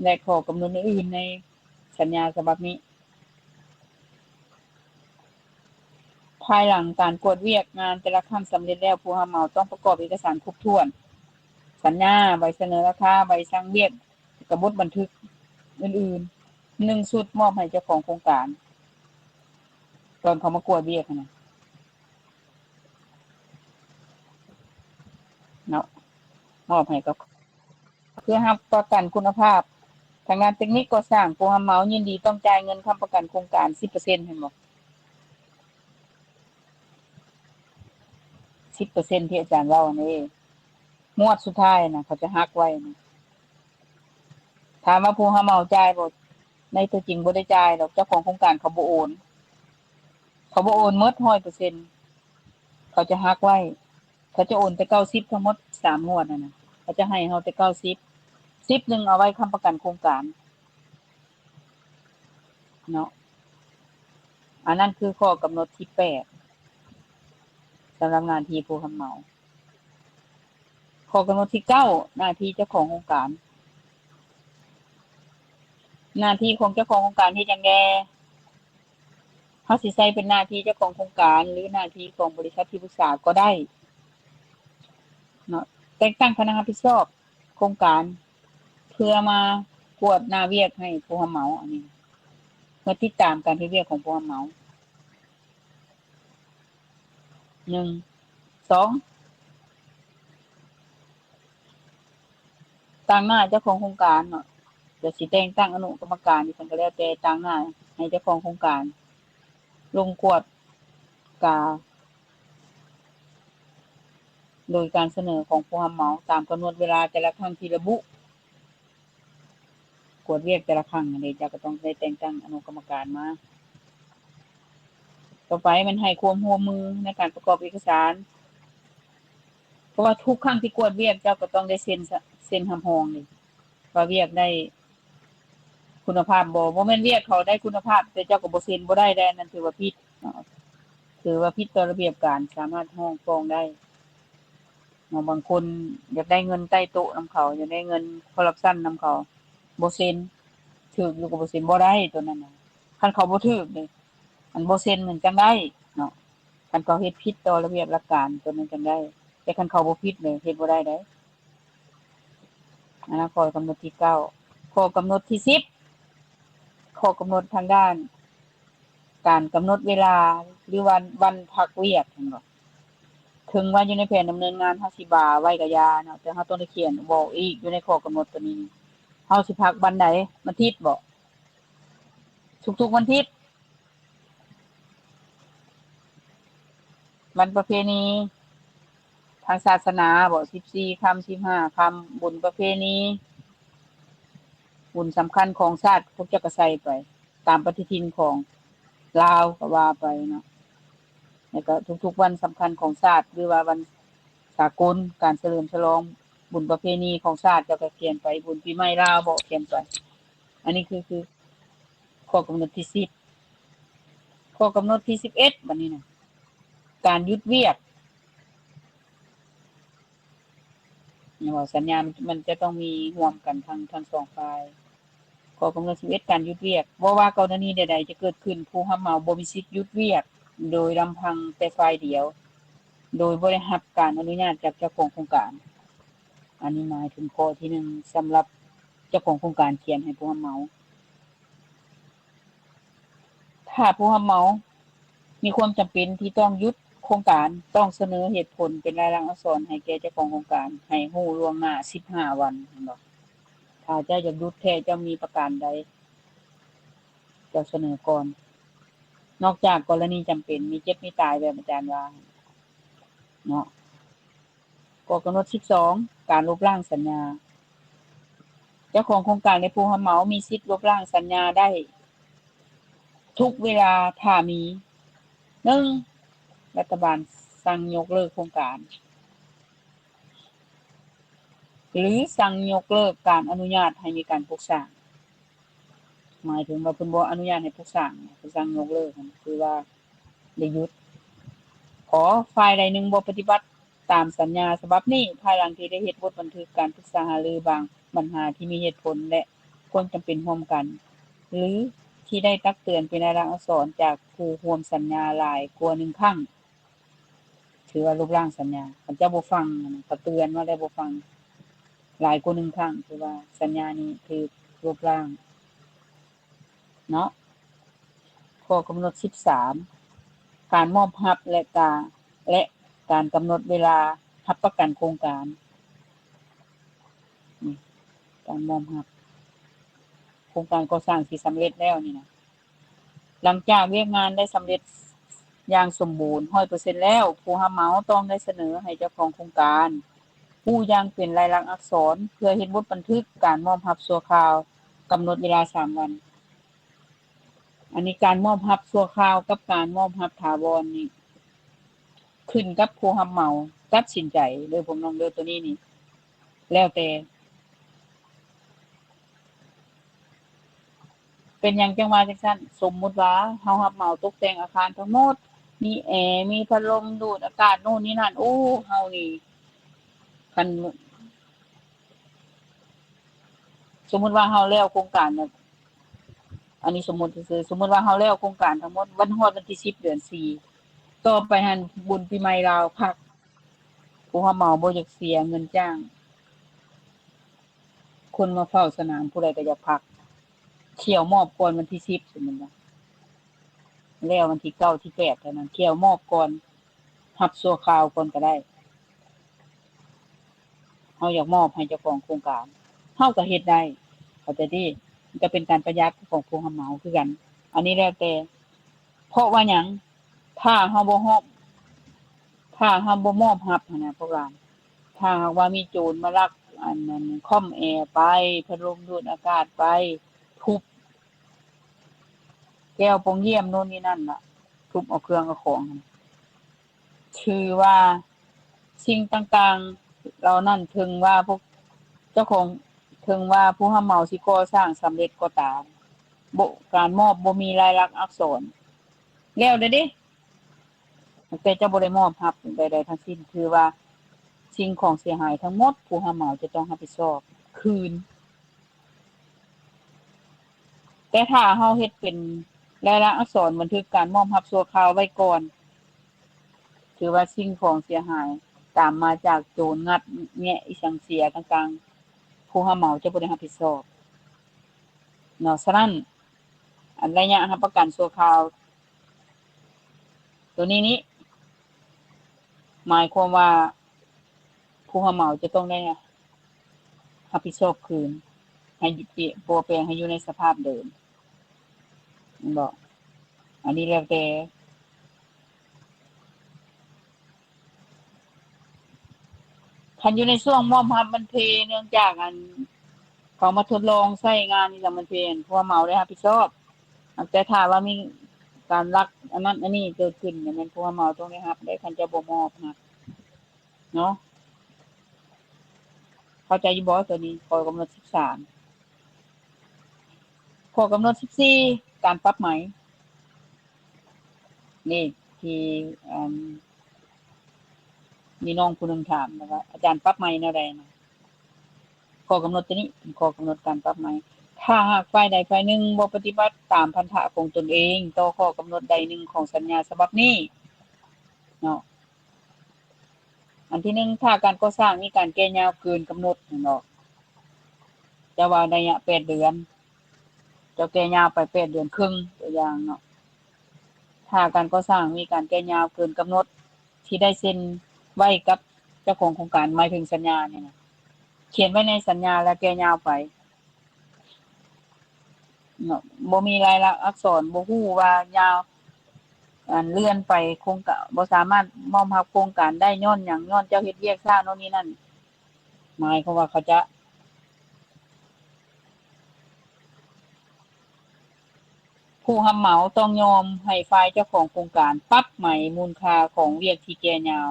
ແລະ ຂໍ້ກຳນົດອື່ນໆໃນສັນຍາສະບັບນີ້. ພາຍຫຼັງການກວດວຽກງານແຕ່ລະຄັ້ງສຳເລັດແລ້ວ, ຜູ້ຮັບເໝົາຕ້ອງປະກອບເອກະສານຄົບຖ້ວນ, ສັນຍາ, ໃບສະເໜີລາຄາ, ໃບສັ່ງວຽກ, ແລະ ກະບົດບັນທຶກອື່ນໆ ໜຶ່ງຊຸດ ມອບໃຫ້ເຈົ້າຂອງໂຄງການ ຕອນເຂົາມາກວດວຽກຫັ້ນນະ ເນາະ ມອບໃຫ້ກັບ ເພື່ອຮັບປະກັນຄຸນນະພາບ. ທາງດ້ານເຕັກນິກກໍ່ສ້າງ, ຜູ້ຮັບເໝົາຍິນດີຕ້ອງຈ່າຍເງິນຄ້ຳປະກັນໂຄງການ ສິບເປີເຊັນ ເຫັນບໍ່? ສິບເປີເຊັນ ທີ່ອາຈານເວົ້າຫັ້ນເດ້ ງວດສຸດທ້າຍນະ ເຂົາຈະຫັກໄວ້ນະ. ຖາມວ່າຜູ້ຮັບເໝົາຈ່າຍບໍ່? ໃນຕົວຈິງບໍ່ໄດ້ຈ່າຍດອກ, ເຈົ້າຂອງໂຄງການເຂົາບໍ່ໂອນ, ເຂົາບໍ່ໂອນໝົດ ຮ້ອຍເປີເຊັນ ເຂົາຈະຫັກໄວ້. ເຂົາຈະໂອນແຕ່ເກົ້າສິບ ທັງໝົດສາມງວດຫັ້ນນະ, ເຂົາຈະໃຫ້ເຮົາແຕ່ເກົ້າສິບ ສິບໜຶ່ງເອົາໄວ້ຄ້ຳປະກັນໂຄງການເນາະ. ອັນນັ້ນຄືຂໍ້ກຳນົດທີແປດ ສຳລັບໜ້າທີ່ຜູ້ຮັບເໝົາ. ຂໍ້ກຳນົດທີເກົ້າ ໜ້າທີ່ເຈົ້າຂອງໂຄງການ. ໜ້າທີ່ຂອງເຈົ້າຂອງໂຄງການເຮັດຫຍັງແດ່? ເຮົາຊິໃຊ້ເປັນໜ້າທີ່ເຈົ້າຂອງໂຄງການ ຫຼື ໜ້າທີ່ຂອງບໍລິສັດທີ່ປຶກສາກໍໄດ້ເນາະ. ແຕ່ງຕັ້ງຄະນະຮັບຜິດຊອບໂຄງການ ເພື່ອມາກວດໜ້າວຽກໃຫ້ຜູ້ຮັບເໝົາ, ອັນນີ້ ເພື່ອຕິດຕາມການເຮັດວຽກຂອງຜູ້ຮັບເໝົາ. ໜຶ່ງ ສອງ ຕາງໜ້າເຈົ້າຂອງໂຄງການເນາະ, ຈະຊິແຕ່ງຕັ້ງອະນຸກຳມະການອີ່ຫຍັງກໍແລ້ວແຕ່, ຕາງໜ້າໃຫ້ເຈົ້າຂອງໂຄງການລົງກວດກາ ໂດຍການສະເໜີຂອງຜູ້ຮັບເໝົາຕາມກຳນົດເວລາແຕ່ລະຄັ້ງທີ່ລະບຸ. ກວດວຽກແຕ່ລະຄັ້ງຫັ້ນເດ ເຈົ້າກໍຕ້ອງໄດ້ແຕ່ງຕັ້ງອະນຸກຳມະການມາ. ຕໍ່ໄປແມ່ນໃຫ້ຄວາມຮ່ວມມືໃນການປະກອບເອກະສານ, ເພາະວ່າທຸກຄັ້ງທີ່ກວດວຽກ ເຈົ້າກໍຕ້ອງໄດ້ເຊັນ ເຊັນຮັບຮອງເດ ວ່າວຽກໄດ້ຄຸນນະພາບບໍ່. ບໍ່ແມ່ນວຽກເຂົາໄດ້ຄຸນນະພາບ ແຕ່ເຈົ້າກໍບໍ່ເຊັນ ບໍ່ໄດ້ເດ, ອັນນັ້ນຖືວ່າຜິດເນາະ, ຖືວ່າຜິດຕໍ່ລະບຽບການ ສາມາດຮ້ອງຟ້ອງໄດ້. ເນາະ, ບາງຄົນຢາກໄດ້ເງິນໃຕ້ໂຕະນຳເຂົາ, ຢາກໄດ້ເງິນຄໍຣັບຊັນນຳເຂົາ, ບໍ່ເຊັນ, ຖືກຢູ່ກໍບໍ່ເຊັນ, ບໍ່ໄດ້ໂຕນັ້ນນະ. ຄັນເຂົາບໍ່ຖືກເດ, ອັນບໍ່ເຊັນນັ້ນຈັ່ງໄດ້ເນາະ, ຄັນເຂົາເຮັດຜິດຕໍ່ລະບຽບຫຼັກການໂຕນັ້ນຈັ່ງໄດ້, ແຕ່ຄັນເຂົາບໍ່ຜິດເດ, ເຮັດບໍ່ໄດ້ເດ້. ອັນນັ້ນຂໍ້ກຳນົດທີເກົ້າ. ຂໍ້ກຳນົດທີສິບ ຂໍ້ກຳນົດທາງດ້ານການກຳນົດເວລາ ຫຼື ວັນ ວັນພັກວຽກ ເຫັນບໍ່? ເຖິງວ່າຢູ່ໃນແຜນດຳເນີນງານເຮົາຊິບາໄວ້ກໍຢ່າເນາະ, ແຕ່ເຮົາຕ້ອງໄດ້ຂຽນບອກອີກຢູ່ໃນຂໍ້ກຳນົດຕົວນີ້, ເຮົາຊິພັກວັນໃດ? ວັນທິດບໍ? ທຸກໆວັນທິດ? ວັນປະເພນີ? ທາງສາສະໜາບໍ ສິບສີ່ຄ່ຳ ສິບຫ້າຄ່ຳ ບຸນປະເພນີ ບຸນສຳຄັນຂອງຊາດ ພວກເຈົ້າກໍໃສ່ໄປຕາມປະຕິທິນຂອງລາວກໍວ່າໄປເນາະ ແລ້ວກໍທຸກໆວັນສຳຄັນຂອງຊາດ ຫຼືວ່າວັນສາກົນ ການສະເຫຼີມສະຫຼອງບຸນປະເພນີຂອງຊາດ ເຈົ້າກໍຂຽນໄປ ບຸນປີໃໝ່ລາວບໍ ຂຽນໄປ. ອັນນີ້ຄື ຄືຂໍ້ກຳນົດທີສິບ. ຂໍ້ກຳນົດທີສິບເອັດ ບັດນີ້ນະ ການຢຸດວຽກ ເນາະ ສັນຍາມັນ ມັນຈະຕ້ອງມີຮ່ວມກັນທັງ ທັງສອງຝ່າຍ. ຂໍ້ກຳນົດສິບເອັດ ການຢຸດວຽກ ບໍ່ວ່າກໍລະນີໃດໆຈະເກີດຂຶ້ນ ຜູ້ຮັບເໝົາບໍ່ມີສິດຢຸດວຽກໂດຍລຳພັງແຕ່ຝ່າຍດຽວ ໂດຍບໍ່ໄດ້ຮັບການອະນຸຍາດຈາກເຈົ້າຂອງໂຄງການ. ອັນນີ້ໝາຍເຖິງຂໍ້ທີໜຶ່ງ ສຳລັບເຈົ້າຂອງໂຄງການຂຽນໃຫ້ຜູ້ຮັບເໝົາ. ຖ້າຜູ້ຮັບເໝົາມີຄວາມຈຳເປັນທີ່ຕ້ອງຢຸດໂຄງການ ຕ້ອງສະເໜີເຫດຜົນເປັນລາຍລັກອັກສອນໃຫ້ແກ່ເຈົ້າຂອງໂຄງການ ໃຫ້ຮູ້ລ່ວງໜ້າສິບຫ້າວັນ ເຫັນບໍ່? ຖ້າເຈົ້າຢາກຢຸດແທ້ ເຈົ້າມີປະການໃດ ເຈົ້າສະເໜີກ່ອນ. ນອກຈາກກໍລະນີຈຳເປັນ ມີເຈັບມີຕາຍແບບອາຈານວ່າເນາະ. ຂໍ້ກຳນົດສິບສອງ ການລົບລ້າງສັນຍາ. ເຈົ້າຂອງໂຄງການ ແລະ ຜູ້ຮັບເໝົາມີສິດລົບລ້າງສັນຍາໄດ້ທຸກເວລາ ຖ້າມີ ໜຶ່ງ ລັດຖະບານສັ່ງຍົກເລີກໂຄງການ ຫຼື ສັ່ງຍົກເລີກການອະນຸຍາດໃຫ້ມີການປຸກສ້າງ. ໝາຍເຖິງວ່າເພິ່ນບໍ່ອະນຸຍາດໃຫ້ປຸກສ້າງ ເພິ່ນສັ່ງຍົກເລີກ ຄືວ່າໄດ້ຢຸດ. ຂໍ ຝ່າຍໃດໜຶ່ງບໍ່ປະຕິບັດຕາມສັນຍາສະບັບນີ້ ພາຍຫຼັງທີ່ໄດ້ເຮັດບົດບັນທຶກການປຶກສາຫາລືບາງບັນຫາທີ່ມີເຫດຜົນ ແລະ ຄວາມຈຳເປັນຮ່ວມກັນ ຫຼື ທີ່ໄດ້ຕັກເຕືອນເປັນລາຍລັກອັກສອນຈາກຜູ້ຮ່ວມສັນຍາຫຼາຍກວ່າໜຶ່ງຄັ້ງ ຖືວ່າລົບລ້າງສັນຍາ. ຄັນເຈົ້າບໍ່ຟັງ ເຂົາເຕືອນມາແລ້ວບໍ່ຟັງ ຫຼາຍກວ່າໜຶ່ງຄັ້ງ ຖືວ່າສັນຍານີ້ຖືກລົບລ້າງເນາະ. ຂໍ້ກຳນົດສິບສາມ ການມອບຮັບ ແລະ ກາ ແລະ ການກຳນົດເວລາຮັບປະກັນໂຄງການ. ນີ້ ການມອບຮັບ ໂຄງການກໍ່ສ້າງທີ່ສຳເລັດແລ້ວນີ້ນະ. ຫຼັງຈາກວຽກງານໄດ້ສຳເລັດຢ່າງສົມບູນຮ້ອຍເປີເຊັນແລ້ວ, ຜູ້ຮັບເໝົາຕ້ອງໄດ້ສະເໜີໃຫ້ເຈົ້າຂອງໂຄງການຮູ້ຢ່າງເປັນລາຍລັກອັກສອນ ເພື່ອເຮັດບົດບັນທຶກການມອບຮັບຊົ່ວຄາວ ກຳນົດເວລາສາມວັນ. ອັນນີ້ການມອບຮັບຊົ່ວຄາວກັບການມອບຮັບຖາວອນນີ້ ຂຶ້ນກັບຜູ້ຮັບເໝົາຕັດສິນໃຈເດີພວກນ້ອງເດີ, ໂຕນີ້ນີ້ແລ້ວແຕ່. ເປັນຫຍັງຈັ່ງວ່າຈັ່ງຊັ້ນ? ສົມມຸດວ່າເຮົາຮັບເໝົາຕົກແຕ່ງອາຄານທັງໝົດ, ມີແອ, ມີພັດລົມດູດອາກາດໂນ່ນນີ້ນັ້ນ, ໂອ້ ເຮົານີ້ ຄັນ ສົມມຸດວ່າເຮົາແລ້ວໂຄງການແບບ ອັນນີ້ສົມມຸດຊື່ໆ, ສົມມຸດວ່າເຮົາແລ້ວໂຄງການທັງໝົດ ວັນ ຮອດວັນທີສິບ ເດືອນສີ່ ຕໍ່ໄປຫັ້ນບຸນປີໃໝ່ລາວພັກ, ຜູ້ຮັບເໝົາບໍ່ຢາກເສຍເງິນຈ້າງ ຄົນມາເຝົ້າສະໜາມ ຜູ້ໃດກໍຢາກພັກ, ຂ້ຽວມອບກ່ອນວັນທີສິບ ສົມມຸດວ່າ ແລ້ວວັນທີເກົ້າ ທີແປດ ເທົ່ານັ້ນ, ຂ້ຽວມອບກ່ອນ ຮັບຊົ່ວຄາວກ່ອນກໍໄດ້. ເຮົາຢາກມອບໃຫ້ເຈົ້າຂອງໂຄງການ ເຮົາກໍເຮັດໄດ້ ເຂົ້າໃຈຕິ? ມັນກໍເປັນການປະຢັດຂອງຜູ້ຮັບເໝົາຄືກັນ. ອັນນີ້ແລ້ວແຕ່ ເພາະວ່າຫຍັງ? ຖ້າເຮົາບໍ່ຮອບ ຖ້າເຮົາບໍ່ມອບຮັບຫັ້ນນະ ພວກຫຼານ, ຖ້າຫາກວ່າມີໂຈນມາລັກ ອັນນັ້ນ ຄອມແອໄປ, ພັດລົມດູດອາກາດໄປ, ທຸບແກ້ວປ່ອງຢ້ຽມໂນ່ນນີ້ນັ້ນລະ, ທຸບເອົາເຄື່ອງເອົາຂອງຫັ້ນ ຖືວ່າສິ່ງຕ່າງໆເຫຼົ່ານັ້ນ ເຖິງວ່າພວກເຈົ້າຂອງ ເຖິງວ່າຜູ້ຮັບເໝົາຊິກໍ່ສ້າງສຳເລັດກໍຕາມ, ບໍ່ ການມອບບໍ່ມີລາຍລັກອັກສອນ ແລ້ວແລ້ວເດ້, ແຕ່ເຈົ້າບໍ່ໄດ້ມອບຮັບໃດໆທັງສິ້ນ, ຖືວ່າສິ່ງຂອງເສຍຫາຍທັງໝົດ ຜູ້ຮັບເໝົາຈະຕ້ອງຮັບຜິດຊອບຄືນ. ແຕ່ຖ້າເຮົາເຮັດເປັນລາຍລັກອັກສອນບັນທຶກການມອບຮັບຊົ່ວຄາວໄວ້ກ່ອນ, ຖືວ່າສິ່ງຂອງເສຍຫາຍຕາມມາຈາກໂຈນງັດແງະອີ່ຫຍັງເສຍຕ່າງໆ ຜູ້ຮັບເໝົາຈະບໍ່ໄດ້ຮັບຜິດຊອບເນາະ. ສະນັ້ນ ອັນໄລຍະຮັບປະກັນຊົ່ວຄາວ ໂຕນີ້ນີ້ ໝາຍຄວາມວ່າຜູ້ຮັບເໝົາຈະຕ້ອງໄດ້ຮັບຜິດຊອບຄືນ ໃຫ້ຢູ່ ປະແປງໃຫ້ຢູ່ໃນສະພາບເດີມ ແມ່ນບໍ່? ອັນນີ້ແລ້ວແຕ່. ຄັນຢູ່ໃນຊ່ວງມອບຮັບມັນເພ ເນື່ອງຈາກອັນ ເຂົາມາທົດລອງໃຊ້ງານນີ້ລະ ມັນເພ ຜູ້ຮັບເໝົາໄດ້ຮັບຜິດຊອບ. ແຕ່ຖ້າວ່າມີການລັກອັນນັ້ນອັນນີ້ເກີດຂຶ້ນ ແມ່ນຜູ້ຮັບເໝົາຕ້ອງໄດ້ຮັບເດ້ ຄັນເຈົ້າບໍ່ມອບຮັບເນາະ. ເຂົ້າໃຈຢູ່ບໍ່? ໂຕນີ້ ຂໍ້ກຳນົດສິບສາມ. ຂໍ້ກຳນົດສິບສີ່ ການປັບໃໝ. ນີ້ທີ່ ອັນ ມີນ້ອງຜູ້ໜຶ່ງຖາມວ່າ ອາຈານ ປັບໃໝແນວໃດນະ? ຂໍ້ກຳນົດໂຕນີ້ເປັນຂໍ້ກຳນົດການປັບໃໝ. ຖ້າຫາກຝ່າຍໃດຝ່າຍໜຶ່ງບໍ່ປະຕິບັດຕາມພັນທະຂອງຕົນເອງຕໍ່ຂໍ້ກຳນົດໃດໜຶ່ງຂອງສັນຍາສະບັບນີ້ເນາະ, ອັນທີໜຶ່ງ ຖ້າການກໍ່ສ້າງມີການແກ່ຍາວເກີນກຳນົດແມ່ນບໍ່? ຈະວ່າໄລຍະແປດເດືອນ ເຈົ້າແກ່ຍາວໄປແປດເດືອນເຄິ່ງ ຕົວຢ່າງເນາະ. ຖ້າການກໍ່ສ້າງມີການແກ່ຍາວເກີນກຳນົດທີ່ໄດ້ເຊັນໄວ້ກັບເຈົ້າຂອງໂຄງການ ໝາຍເຖິງສັນຍານີ້ນະ ຂຽນໄວ້ໃນສັນຍາແລ້ວແກ່ຍາວໄປເນາະ, ບໍ່ມີລາຍລັກອັກສອນ ບໍ່ຮູ້ວ່າຍາວ ອັນ ເລື່ອນໄປໂຄງການ ບໍ່ສາມາດມອບຮັບໂຄງການໄດ້ຍ້ອນຫຍັງ? ຍ້ອນເຈົ້າເຮັດວຽກຊ້າໂນ່ນນີ້ນັ້ນ. ໝາຍຄວາມວ່າເຂົາຈະ ຜູ້ຮັບເໝົາຕ້ອງຍອມໃຫ້ຝ່າຍເຈົ້າຂອງໂຄງການປັບໃໝມູນຄ່າຂອງວຽກທີ່ແກ່ຍາວ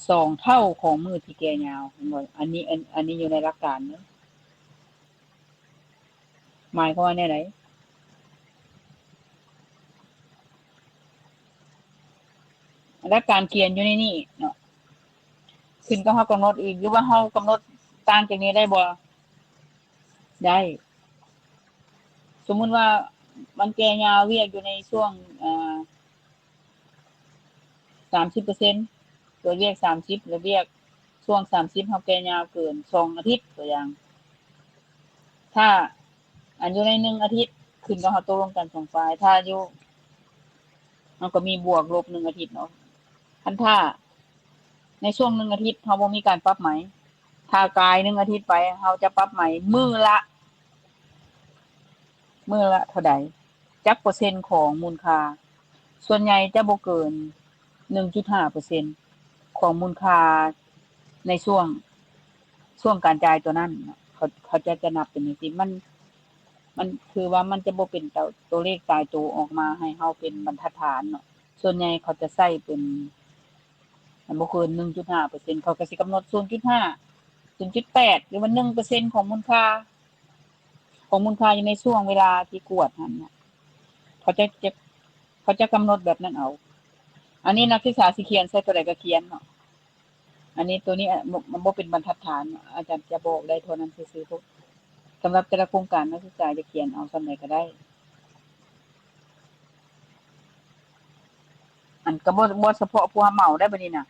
ສອງເທົ່າຂອງມື້ທີ່ແກ່ຍາວ. ເຫັນບໍ່? ອັນນີ້ ອັນ ອັນນີ້ຢູ່ໃນຫຼັກການເດີ. ໝາຍຄວາມວ່າແນວໃດ? ແລະ ການຂຽນຢູ່ໃນນີ້ເນາະ ຂຶ້ນກັບເຮົາກຳນົດອີກ ຫຼືວ່າເຮົາກຳນົດຕ່າງຈາກນີ້ໄດ້ບໍ່? ໄດ້. ສົມມຸດວ່າມັນແກ່ຍາວວຽກຢູ່ໃນຊ່ວງ ເອີ ສາມສິບເປີເຊັນ ຕົວວຽກສາມສິບ ແລະ ວຽກຊ່ວງສາມສິບ ເຮົາແກ່ຍາວເກີນສອງອາທິດ ຕົວຢ່າງ. ຖ້າ ອັນຢູ່ໃນໜຶ່ງອາທິດ ຂຶ້ນກັບເຮົາຕົກລົງກັນສອງຝ່າຍ. ຖ້າຢູ່ ເຮົາກໍມີບວກລົບໜຶ່ງອາທິດເນາະ. ຄັນຖ້າໃນຊ່ວງໜຶ່ງອາທິດ ເຮົາບໍ່ມີການປັບໃໝ, ຖ້າກາຍໜຶ່ງອາທິດໄປ ເຮົາຈະປັບໃໝມື້ລະ ມື້ລະເທົ່າໃດ? ຈັກເປີເຊັນຂອງມູນຄ່າ? ສ່ວນໃຫຍ່ຈະບໍ່ເກີນໜຶ່ງຈຸດຫ້າເປີເຊັນຂອງມູນຄ່າໃນຊ່ວງ ຊ່ວງການຈ່າຍຕົວນັ້ນ. ເຂົາ ເຂົາເຈົ້າຈະນັບເປັນຈັ່ງຊີ້. ມັນ ມັນຄືວ່າມັນຈະບໍ່ເປັນຕົວ ຕົວເລກຕາຍໂຕອອກມາໃຫ້ເຮົາເປັນບັນທັດຖານເນາະ. ສ່ວນໃຫຍ່ເຂົາຈະໃຊ້ເປັນ ມັນບໍ່ເກີນໜຶ່ງຈຸດຫ້າເປີເຊັນ. ເຂົາກໍຊິກຳນົດສູນຈຸດຫ້າ ສູນຈຸດແປດ ຫຼືວ່າໜຶ່ງເປີເຊັນຂອງມູນຄ່າ ຂອງມູນຄ່າຢູ່ໃນຊ່ວງເວລາທີ່ກວດຫັ້ນນະ ເຂົາຈະ ຈະ ເຂົາຈະກຳນົດແບບນັ້ນເອົາ. ອັນນີ້ນັກສຶກສາຊິຂຽນໃສ່ຕົວໃດກໍຂຽນເນາະ. ອັນນີ້ຕົວນີ້ ອະ ບໍ່ ມັນບໍ່ເປັນບັນທັດຖານເນາະ, ອາຈານຈະບອກໄດ້ເທົ່ານັ້ນຊື່ໆ. ສຳລັບແຕ່ລະໂຄງການ ນັກສຶກສາຈະຂຽນເອົາສ່ຳໃດກໍໄດ້. ອັນກໍບໍ່ ບໍ່ສະເພາະຜູ້ຮັບເໝົາໄດ້ບັດນີ້ນະ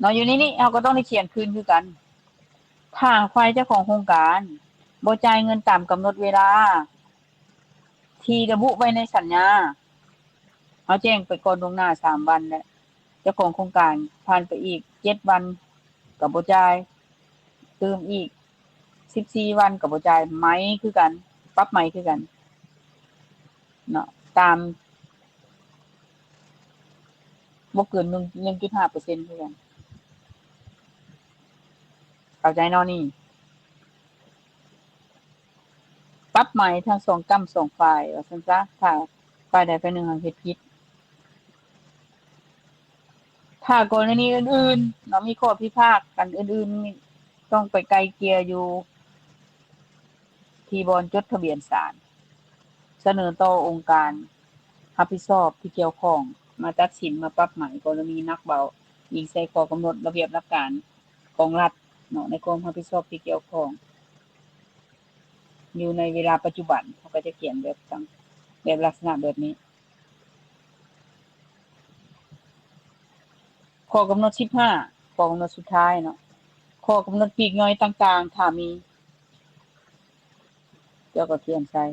ເນາະ. ຢູ່ໃນນີ້ເຮົາກໍຕ້ອງໄດ້ຂຽນຄືນຄືກັນ. ຖ້າຝ່າຍເຈົ້າຂອງໂຄງການບໍ່ຈ່າຍເງິນຕາມກຳນົດເວລາທີ່ລະບຸໄວ້ໃນສັນຍາ, ເຮົາແຈ້ງໄປກ່ອນລ່ວງໜ້າສາມວັນ ແລະ ເຈົ້າຂອງໂຄງການຜ່ານໄປອີກເຈັດວັນກໍບໍ່ຈ່າຍ, ຕື່ມອີກສິບສີ່ວັນກໍບໍ່ຈ່າຍ, ໃໝຄືກັນ, ປັບໃໝຄືກັນເນາະ, ຕາມ ບໍ່ເກີນໜຶ່ງ ໜຶ່ງຈຸດຫ້າເປີເຊັນຄືກັນ. ເຂົ້າໃຈເນາະນີ້? ປັບໃໝທັງສອງກ້ຳສອງຝ່າຍ ວ່າຊັ້ນຊະ, ຖ້າຝ່າຍໃດຝ່າຍໜຶ່ງເຮັດຜິດ. ຖ້າກໍລະນີອື່ນໆເນາະ ມີຂໍ້ພິພາດກັນອື່ນໆ ຕ້ອງໄປໄກ່ເກ່ຍຢູ່ທີ່ບ່ອນຈົດທະບຽນສານ, ສະເໜີຕໍ່ອົງການຮັບຜິດຊອບທີ່ກ່ຽວຂ້ອງມາຕັດສິນ, ມາປັບໃໝກໍລະນີໜັກເບົາ, ອີງໃສ່ຂໍ້ກຳນົດລະບຽບຫຼັກການຂອງລັດເນາະ ໃນຄວາມຮັບຜິດຊອບທີ່ກ່ຽວຂ້ອງ. ຢູ່ໃນເວລາປັດຈຸບັນ ເຂົາກໍຈະຂຽນແບບ ແບບລັກສະນະແບບນີ້. ຂໍ້ກຳນົດສິບຫ້າ ຂໍ້ກຳນົດສຸດທ້າຍເນາະ, ຂໍ້ກຳນົດປີກຍ່ອຍຕ່າງໆ ຖ້າມີ ເຈົ້າກໍຂຽນໃສ່.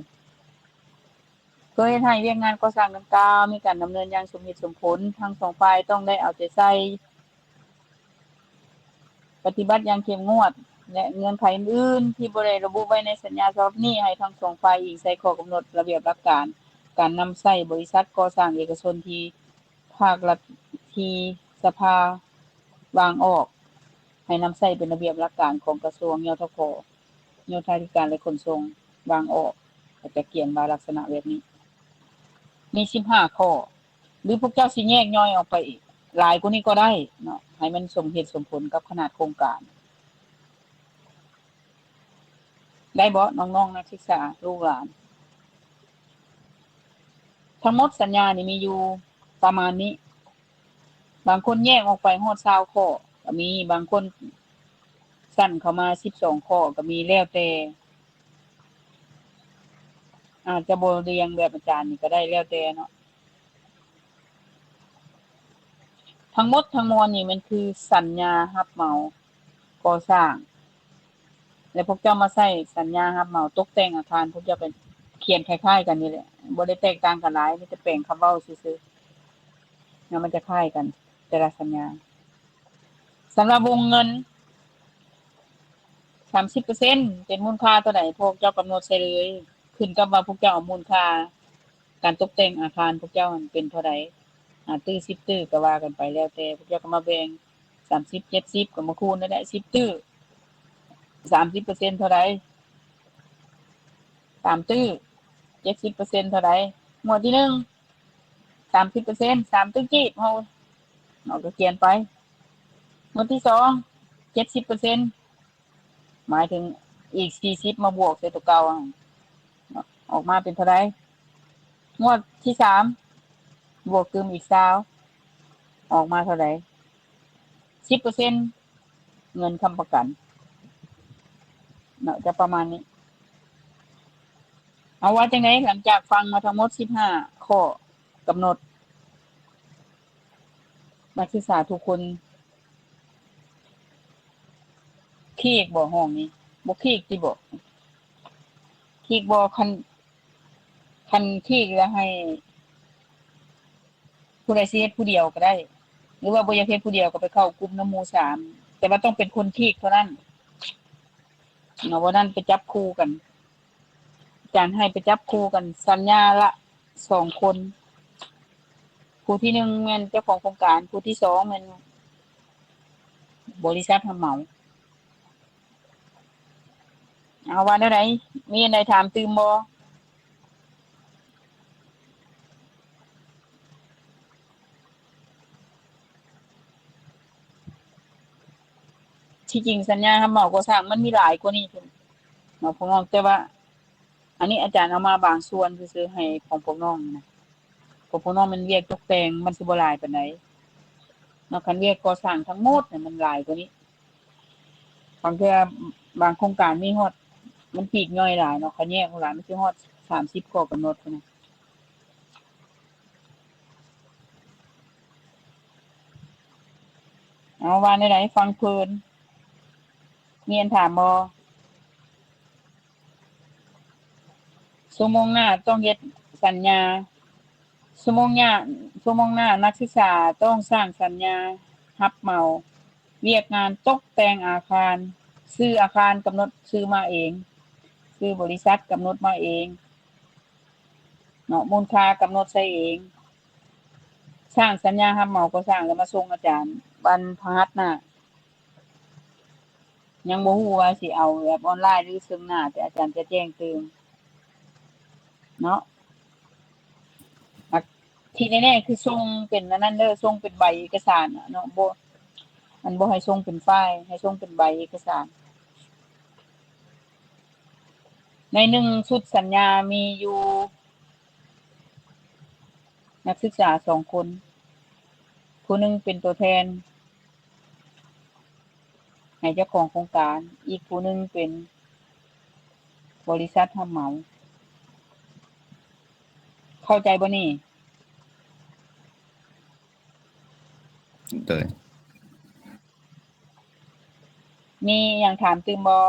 ເພື່ອເຮັດໃຫ້ວຽກງານກໍ່ສ້າງດັ່ງກ່າວມີການດຳເນີນຢ່າງສົມເຫດສົມຜົນ, ທັງສອງຝ່າຍຕ້ອງໄດ້ເອົາໃຈໃສ່ ປະຕິບັດຢ່າງເຂັ້ມງວດ ແລະ ເງື່ອນໄຂອື່ນໆ ທີ່ບໍ່ໄດ້ລະບຸໄວ້ໃນສັນຍາສະບັບນີ້ ໃຫ້ທັງສອງຝ່າຍອີງໃສ່ຂໍ້ກຳນົດລະບຽບຫຼັກການການນຳໃຊ້ບໍລິສັດກໍ່ສ້າງເອກະຊົນທີ່ພາກລັດ ທີ່ສະພາວາງອອກ. ນຳໃຊ້ເປັນລະບຽບຫຼັກການຂອງກະຊວງ ຍທຂ ໂຍທາທິການ ແລະ ຂົນສົ່ງ ວາງອອກ ກໍຈະຂຽນວ່າລັກສະນະແບບນີ້ ມີສິບຫ້າຂໍ້ ຫຼືພວກເຈົ້າຊິແຍກຍ່ອຍອອກໄປຫຼາຍກວ່ານີ້ກໍໄດ້ເນາະ ໃຫ້ມັນສົມເຫດສົມຜົນກັບຂະໜາດໂຄງການ ໄດ້ບໍ່ ນ້ອງໆ ນັກສຶກສາ ລູກຫຼານ? ທັງໝົດສັນຍານີ້ມີຢູ່ປະມານນີ້ ບາງຄົນແຍກອອກໄປຮອດຊາວຂໍ້ກໍມີ ບາງຄົນສັ້ນເຂົ້າມາສິບສອງຂໍ້ກໍມີ ແລ້ວແຕ່ ອາດຈະບໍ່ລຽງແບບອາຈານນີ້ກໍໄດ້ ແລ້ວແຕ່ເນາະ. ທັງໝົດທັງມວນນີ້ແມ່ນຄືສັນຍາຮັບເໝົາກໍ່ສ້າງ ແລະ ພວກເຈົ້າມາໃຊ້ສັນຍາຮັບເໝົາຕົກແຕ່ງອາຄານ ພວກເຈົ້າກໍຂຽນຄ້າຍໆກັນນີ້ແຫຼະ ບໍ່ໄດ້ແຕກຕ່າງກັນຫຼາຍ ມີແຕ່ແປງຄຳເວົ້າຊື່ໆ ແລ້ວມັນຈະຄ້າຍກັນແຕ່ລະສັນຍາ. ສຳລັບວົງເງິນ ສາມສິບເປີເຊັນ ເປັນມູນຄ່າເທົ່າໃດ ພວກເຈົ້າກຳນົດໃສ່ເລີຍ ຂຶ້ນກັບວ່າພວກເຈົ້າເອົາມູນຄ່າການຕົກແຕ່ງອາຄານພວກເຈົ້າຫັ້ນເປັນເທົ່າໃດ ຫ້າຕື້ ສິບຕື້ ກໍວ່າກັນໄປ ແລ້ວແຕ່ ພວກເຈົ້າກໍມາແບ່ງ ສາມສິບ ເຈັດສິບ ກໍມາຄູນນັ້ນແຫຼະ ສິບຕື້ ສາມສິບເປີເຊັນເທົ່າໃດ ສາມຕື້ ເຈັດສິບເປີເຊັນເທົ່າໃດ ງວດທີໜຶ່ງ ສາມສິບເປີເຊັນ ສາມຕື້ກີບ ເຮົາ ເຮົາກໍຂຽນໄປ ງວດທີສອງ ເຈັດສິບເປີເຊັນ ໝາຍເຖິງອີກສີ່ສິບມາບວກໃສ່ຕົວເກົ່າ ອອກມາເປັນເທົ່າໃດ? ງວດທີສາມ ບວກຕື່ມອີກຊາວ ອອກມາເທົ່າໃດ? ສິບເປີເຊັນ ເງິນຄ້ຳປະກັນເນາະ ຈະປະມານນີ້. ເອົາ ວ່າຈັ່ງໃດ ຫຼັງຈາກຟັງມາທັງໝົດສິບຫ້າຂໍ້ກຳນົດ ນັກສຶກສາທຸກຄົນ ຄີກບໍ່ຫ້ອງນີ້? ບໍ່ຄີກຕິບໍ? ຄີກບໍ່? ຄັນ ຄັນຄີກແລ້ວໃຫ້ຜູ້ໃດຊິເຮັດຜູ້ດຽວກໍໄດ້ ຫຼືວ່າບໍ່ຢາກເຮັດຜູ້ດຽວກໍໄປເຂົ້າກຸ່ມນຳໝູ່ສາມ ແຕ່ວ່າຕ້ອງເປັນຄົນຄີກເທົ່ານັ້ນເນາະ ບໍ່ນັ້ນໄປຈັບຄູ່ກັນ. ອາຈານໃຫ້ໄປຈັບຄູ່ກັນ ສັນຍາລະສອງຄົນ ຜູ້ທີໜຶ່ງແມ່ນເຈົ້າຂອງໂຄງການ ຜູ້ທີສອງແມ່ນບໍລິສັດຮັບເໝົາ. ເອົາ ວ່າແນວໃດ? ມີອັນໃດຖາມຕື່ມບໍ່? ທີ່ຈິງສັນຍາຮັບເໝົາກໍ່ສ້າງມັນມີຫຼາຍກວ່ານີ້ພຸ້ນເນາະພວກນ້ອງ ແຕ່ວ່າອັນນີ້ອາຈານເອົາມາບາງສ່ວນຊື່ໆ ໃຫ້ຂອງພວກນ້ອງນະ ຂອງພວກນ້ອງແມ່ນວຽກຕົກແຕ່ງ ມັນຊິບໍ່ຫຼາຍປານໃດເນາະ ຄັນວຽກກໍ່ສ້າງທັງໝົດນະ ມັນຫຼາຍກວ່ານີ້. ບາງເທື່ອບາງໂຄງການມີຮອດ ມັນປີກຍ່ອຍຫຼາຍເນາະ ເຂົາແຍກຫຼາຍ ມັນຊິຮອດສາມສິບຂໍ້ກຳນົດພຸ້ນນະ. ເອົາ ວ່າແນວໃດ? ຟັງເພີນ ມີອັນຖາມບໍ່? ຊົ່ວໂມງໜ້າຕ້ອງເຮັດສັນຍາ ຊົ່ວໂມງໜ້າ ຊົ່ວໂມງໜ້ານັກສຶກສາຕ້ອງສ້າງສັນຍາຮັບເໝົາວຽກງານຕົກແຕ່ງອາຄານ, ຊື່ອາຄານກຳນົດຊື່ມາເອງ, ຊື່ບໍລິສັດກຳນົດມາເອງເນາະ, ມູນຄ່າກຳນົດໃສ່ເອງ, ສ້າງສັນຍາຮັບເໝົາກໍ່ສ້າງ ແລ້ວມາສົ່ງອາຈານວັນພະຫັດໜ້າ. ຍັງບໍ່ຮູ້ວ່າຊິເອົາແບບອອນລາຍ ຫຼື ເຊິ່ງໜ້າ ແຕ່ອາຈານຈະແຈ້ງຕື່ມເນາະ. ທີ່ແນ່ໆຄືສົ່ງເປັນອັນນັ້ນເດີ ສົ່ງເປັນໃບເອກະສານເນາະ ບໍ່ ມັນບໍ່ໃຫ້ສົ່ງເປັນຟາຍ ໃຫ້ສົ່ງເປັນໃບເອກະສານ. ໃນໜຶ່ງຊຸດສັນຍາມີຢູ່ນັກສຶກສາສອງຄົນ ຜູ້ໜຶ່ງເປັນຕົວແທນ ໃຫ້ເຈົ້າຂອງໂຄງການ, ອີກຜູ້ໜຶ່ງເປັນບໍລິສັດຮັບເໝົາ. ເຂົ້າໃຈບໍ່ນີ້? ໂດຍ. ມີຫຍັງຖາມຕື່ມບໍ່?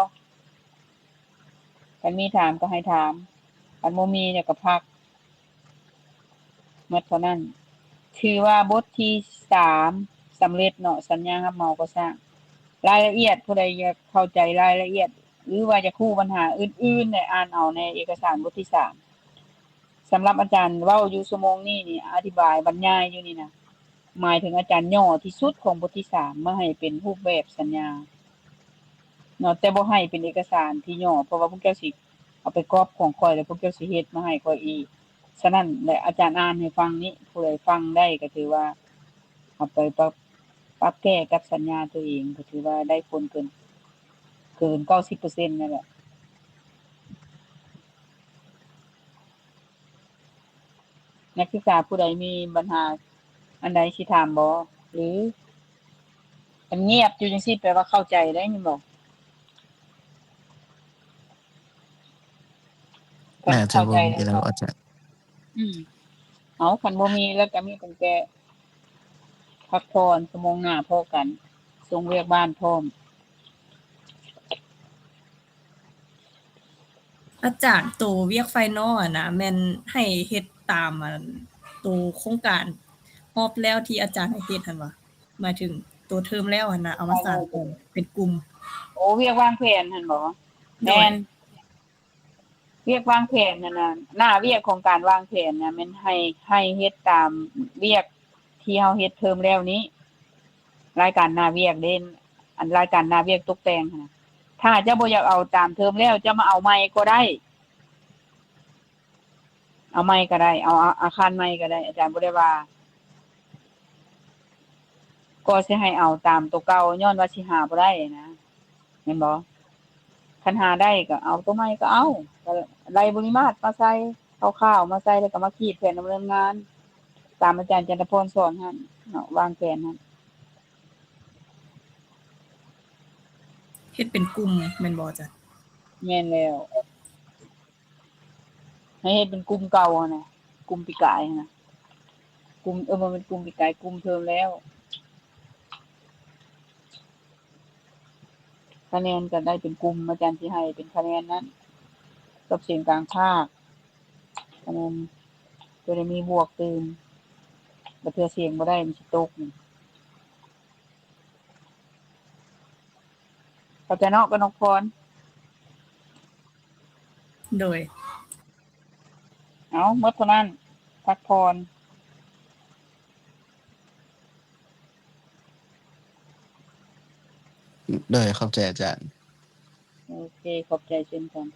ຄັນມີຖາມກໍໃຫ້ຖາມ, ຄັນບໍ່ມີແລ້ວກໍພັກ. ໝົດເທົ່ານັ້ນ. ຖືວ່າບົດທີສາມສຳເລັດເນາະ, ສັນຍາຮັບເໝົາກໍ່ສ້າງ. ລາຍລະອຽດ, ຜູ້ໃດຢາກເຂົ້າໃຈລາຍລະອຽດ ຫຼືວ່າຢາກຮູ້ບັນຫາອື່ນໆ ໄດ້ອ່ານເອົາໃນເອກະສານບົດທີສາມ. ສຳລັບອາຈານເວົ້າຢູ່ຊົ່ວໂມງນີ້ນີ້ ອະທິບາຍບັນຍາຍຢູ່ນີ້ນະ ໝາຍເຖິງອາຈານຫຍໍ້ທີ່ສຸດຂອງບົດທີສາມ ມາໃຫ້ເປັນຮູບແບບສັນຍາ ເນາະ ແຕ່ບໍ່ໃຫ້ເປັນເອກະສານທີ່ຫຍໍ້ ເພາະວ່າພວກເຈົ້າຊິເອົາໄປກອບຂອງຂ້ອຍ ແລ້ວພວກເຈົ້າຊິເຮັດມາໃຫ້ຂ້ອຍອີກ. ສະນັ້ນແຫຼະ ອາຈານອ່ານໃຫ້ຟັງນີ້ ຜູ້ໃດຟັງໄດ້ກໍຖືວ່າເອົາໄປປັບ ປັບແກ້ກັບສັນຍາຕົວເອງ ກໍຖືວ່າໄດ້ຜົນເກີນ ເກີນເກົ້າສິບເປີເຊັນນັ້ນແຫຼະ. ນັກສຶກສາຜູ້ໃດມີບັນຫາອັນໃດຊິຖາມບໍ່ ຫຼື ຄັນງຽບຢູ່ຈັ່ງຊີ້ແປວ່າເຂົ້າໃຈໄດ້ຍິນບໍ່? ໜ້າຈະບໍ່ມີແລ້ວອາຈານ. ອືມ ເອົາ ຄັນບໍ່ມີແລ້ວກໍມີຕັ້ງແຕ່ພັກຜ່ອນ ຊົ່ວໂມງໜ້າພໍ້ກັນ ສົ່ງວຽກບ້ານພ້ອມ. ອາຈານ ໂຕວຽກໄຟນອນນະ ແມ່ນໃຫ້ເຮັດຕາມ ອັນ ໂຕໂຄງການຮອບແລ້ວທີ່ອາຈານໃຫ້ເຮັດຫັ້ນຫວາ? ໝາຍເຖິງໂຕເທີມແລ້ວຫັ້ນນະ ເອົາມາສານຕໍ່ເປັນກຸ່ມ. ໂອ ວຽກວາງແຜນຫັ້ນບໍ? ໂດຍ ແມ່ນ. ວຽກວາງແຜນຫັ້ນນະ ໜ້າວຽກຂອງການວາງແຜນນະ ແມ່ນໃຫ້ ໃຫ້ເຮັດຕາມວຽກທີ່ເຮົາເຮັດເທີມແລ້ວນີ້ ລາຍການໜ້າວຽກເດ້ ອັນລາຍການໜ້າວຽກຕົກແຕ່ງຫັ້ນນະ. ຖ້າເຈົ້າບໍ່ຢາກເອົາຕາມເທີມແລ້ວ ເຈົ້າມາເອົາໃໝ່ກໍໄດ້ ເອົາໃໝ່ກໍໄດ້ ເອົາ ເອົາອາຄານໃໝ່ກໍໄດ້ ອາຈານບໍ່ໄດ້ວ່າ ກໍຊິໃຫ້ເອົາຕາມໂຕເກົ່າ ຍ້ອນວ່າຊິຫາບໍ່ໄດ້ນະ ແມ່ນບໍ່? ຄັນຫາໄດ້ກໍເອົາໂຕໃໝ່ກໍເອົາ ກໍໄລ່ບໍລິມາດມາໃສ່ ຄ່າວໆມາໃສ່ ແລ້ວກໍມາຂີດແຜນດຳເນີນງານ ຕາມອາຈານຈັນທະພອນສອນຫັ້ນເນາະ ວາງແຜນຫັ້ນ. ເຮັດເປັນກຸ່ມແມ່ນບໍ່ອາຈານ? ແມ່ນແລ້ວ. ໃຫ້ເຮັດເປັນກຸ່ມເກົ່າຫັ້ນນະ ກຸ່ມປີກາຍຫັ້ນນະ ກຸ່ມ ເອີ ບໍ່ແມ່ນກຸ່ມປີກາຍ ກຸ່ມເທີມແລ້ວ. ຄະແນນກໍໄດ້ເປັນກຸ່ມ ອາຈານຊິໃຫ້ເປັນຄະແນນນັ້ນ ສອບເສັງກາງພາກ ຄະແນນ ຈະໄດ້ມີບວກຕື່ມ ບາດເທື່ອເສັງບໍ່ໄດ້ມັນຊິຕົກ. ເຂົ້າໃຈເນາະ ກະນົກພອນ? ໂດຍ. ເອົາ ໝົດເທົ່ານັ້ນ ພັກຜ່ອນ. ໂດຍ ຂອບໃຈອາຈານ. ໂອເຄ ຂອບໃຈເຊັ່ນກັນ.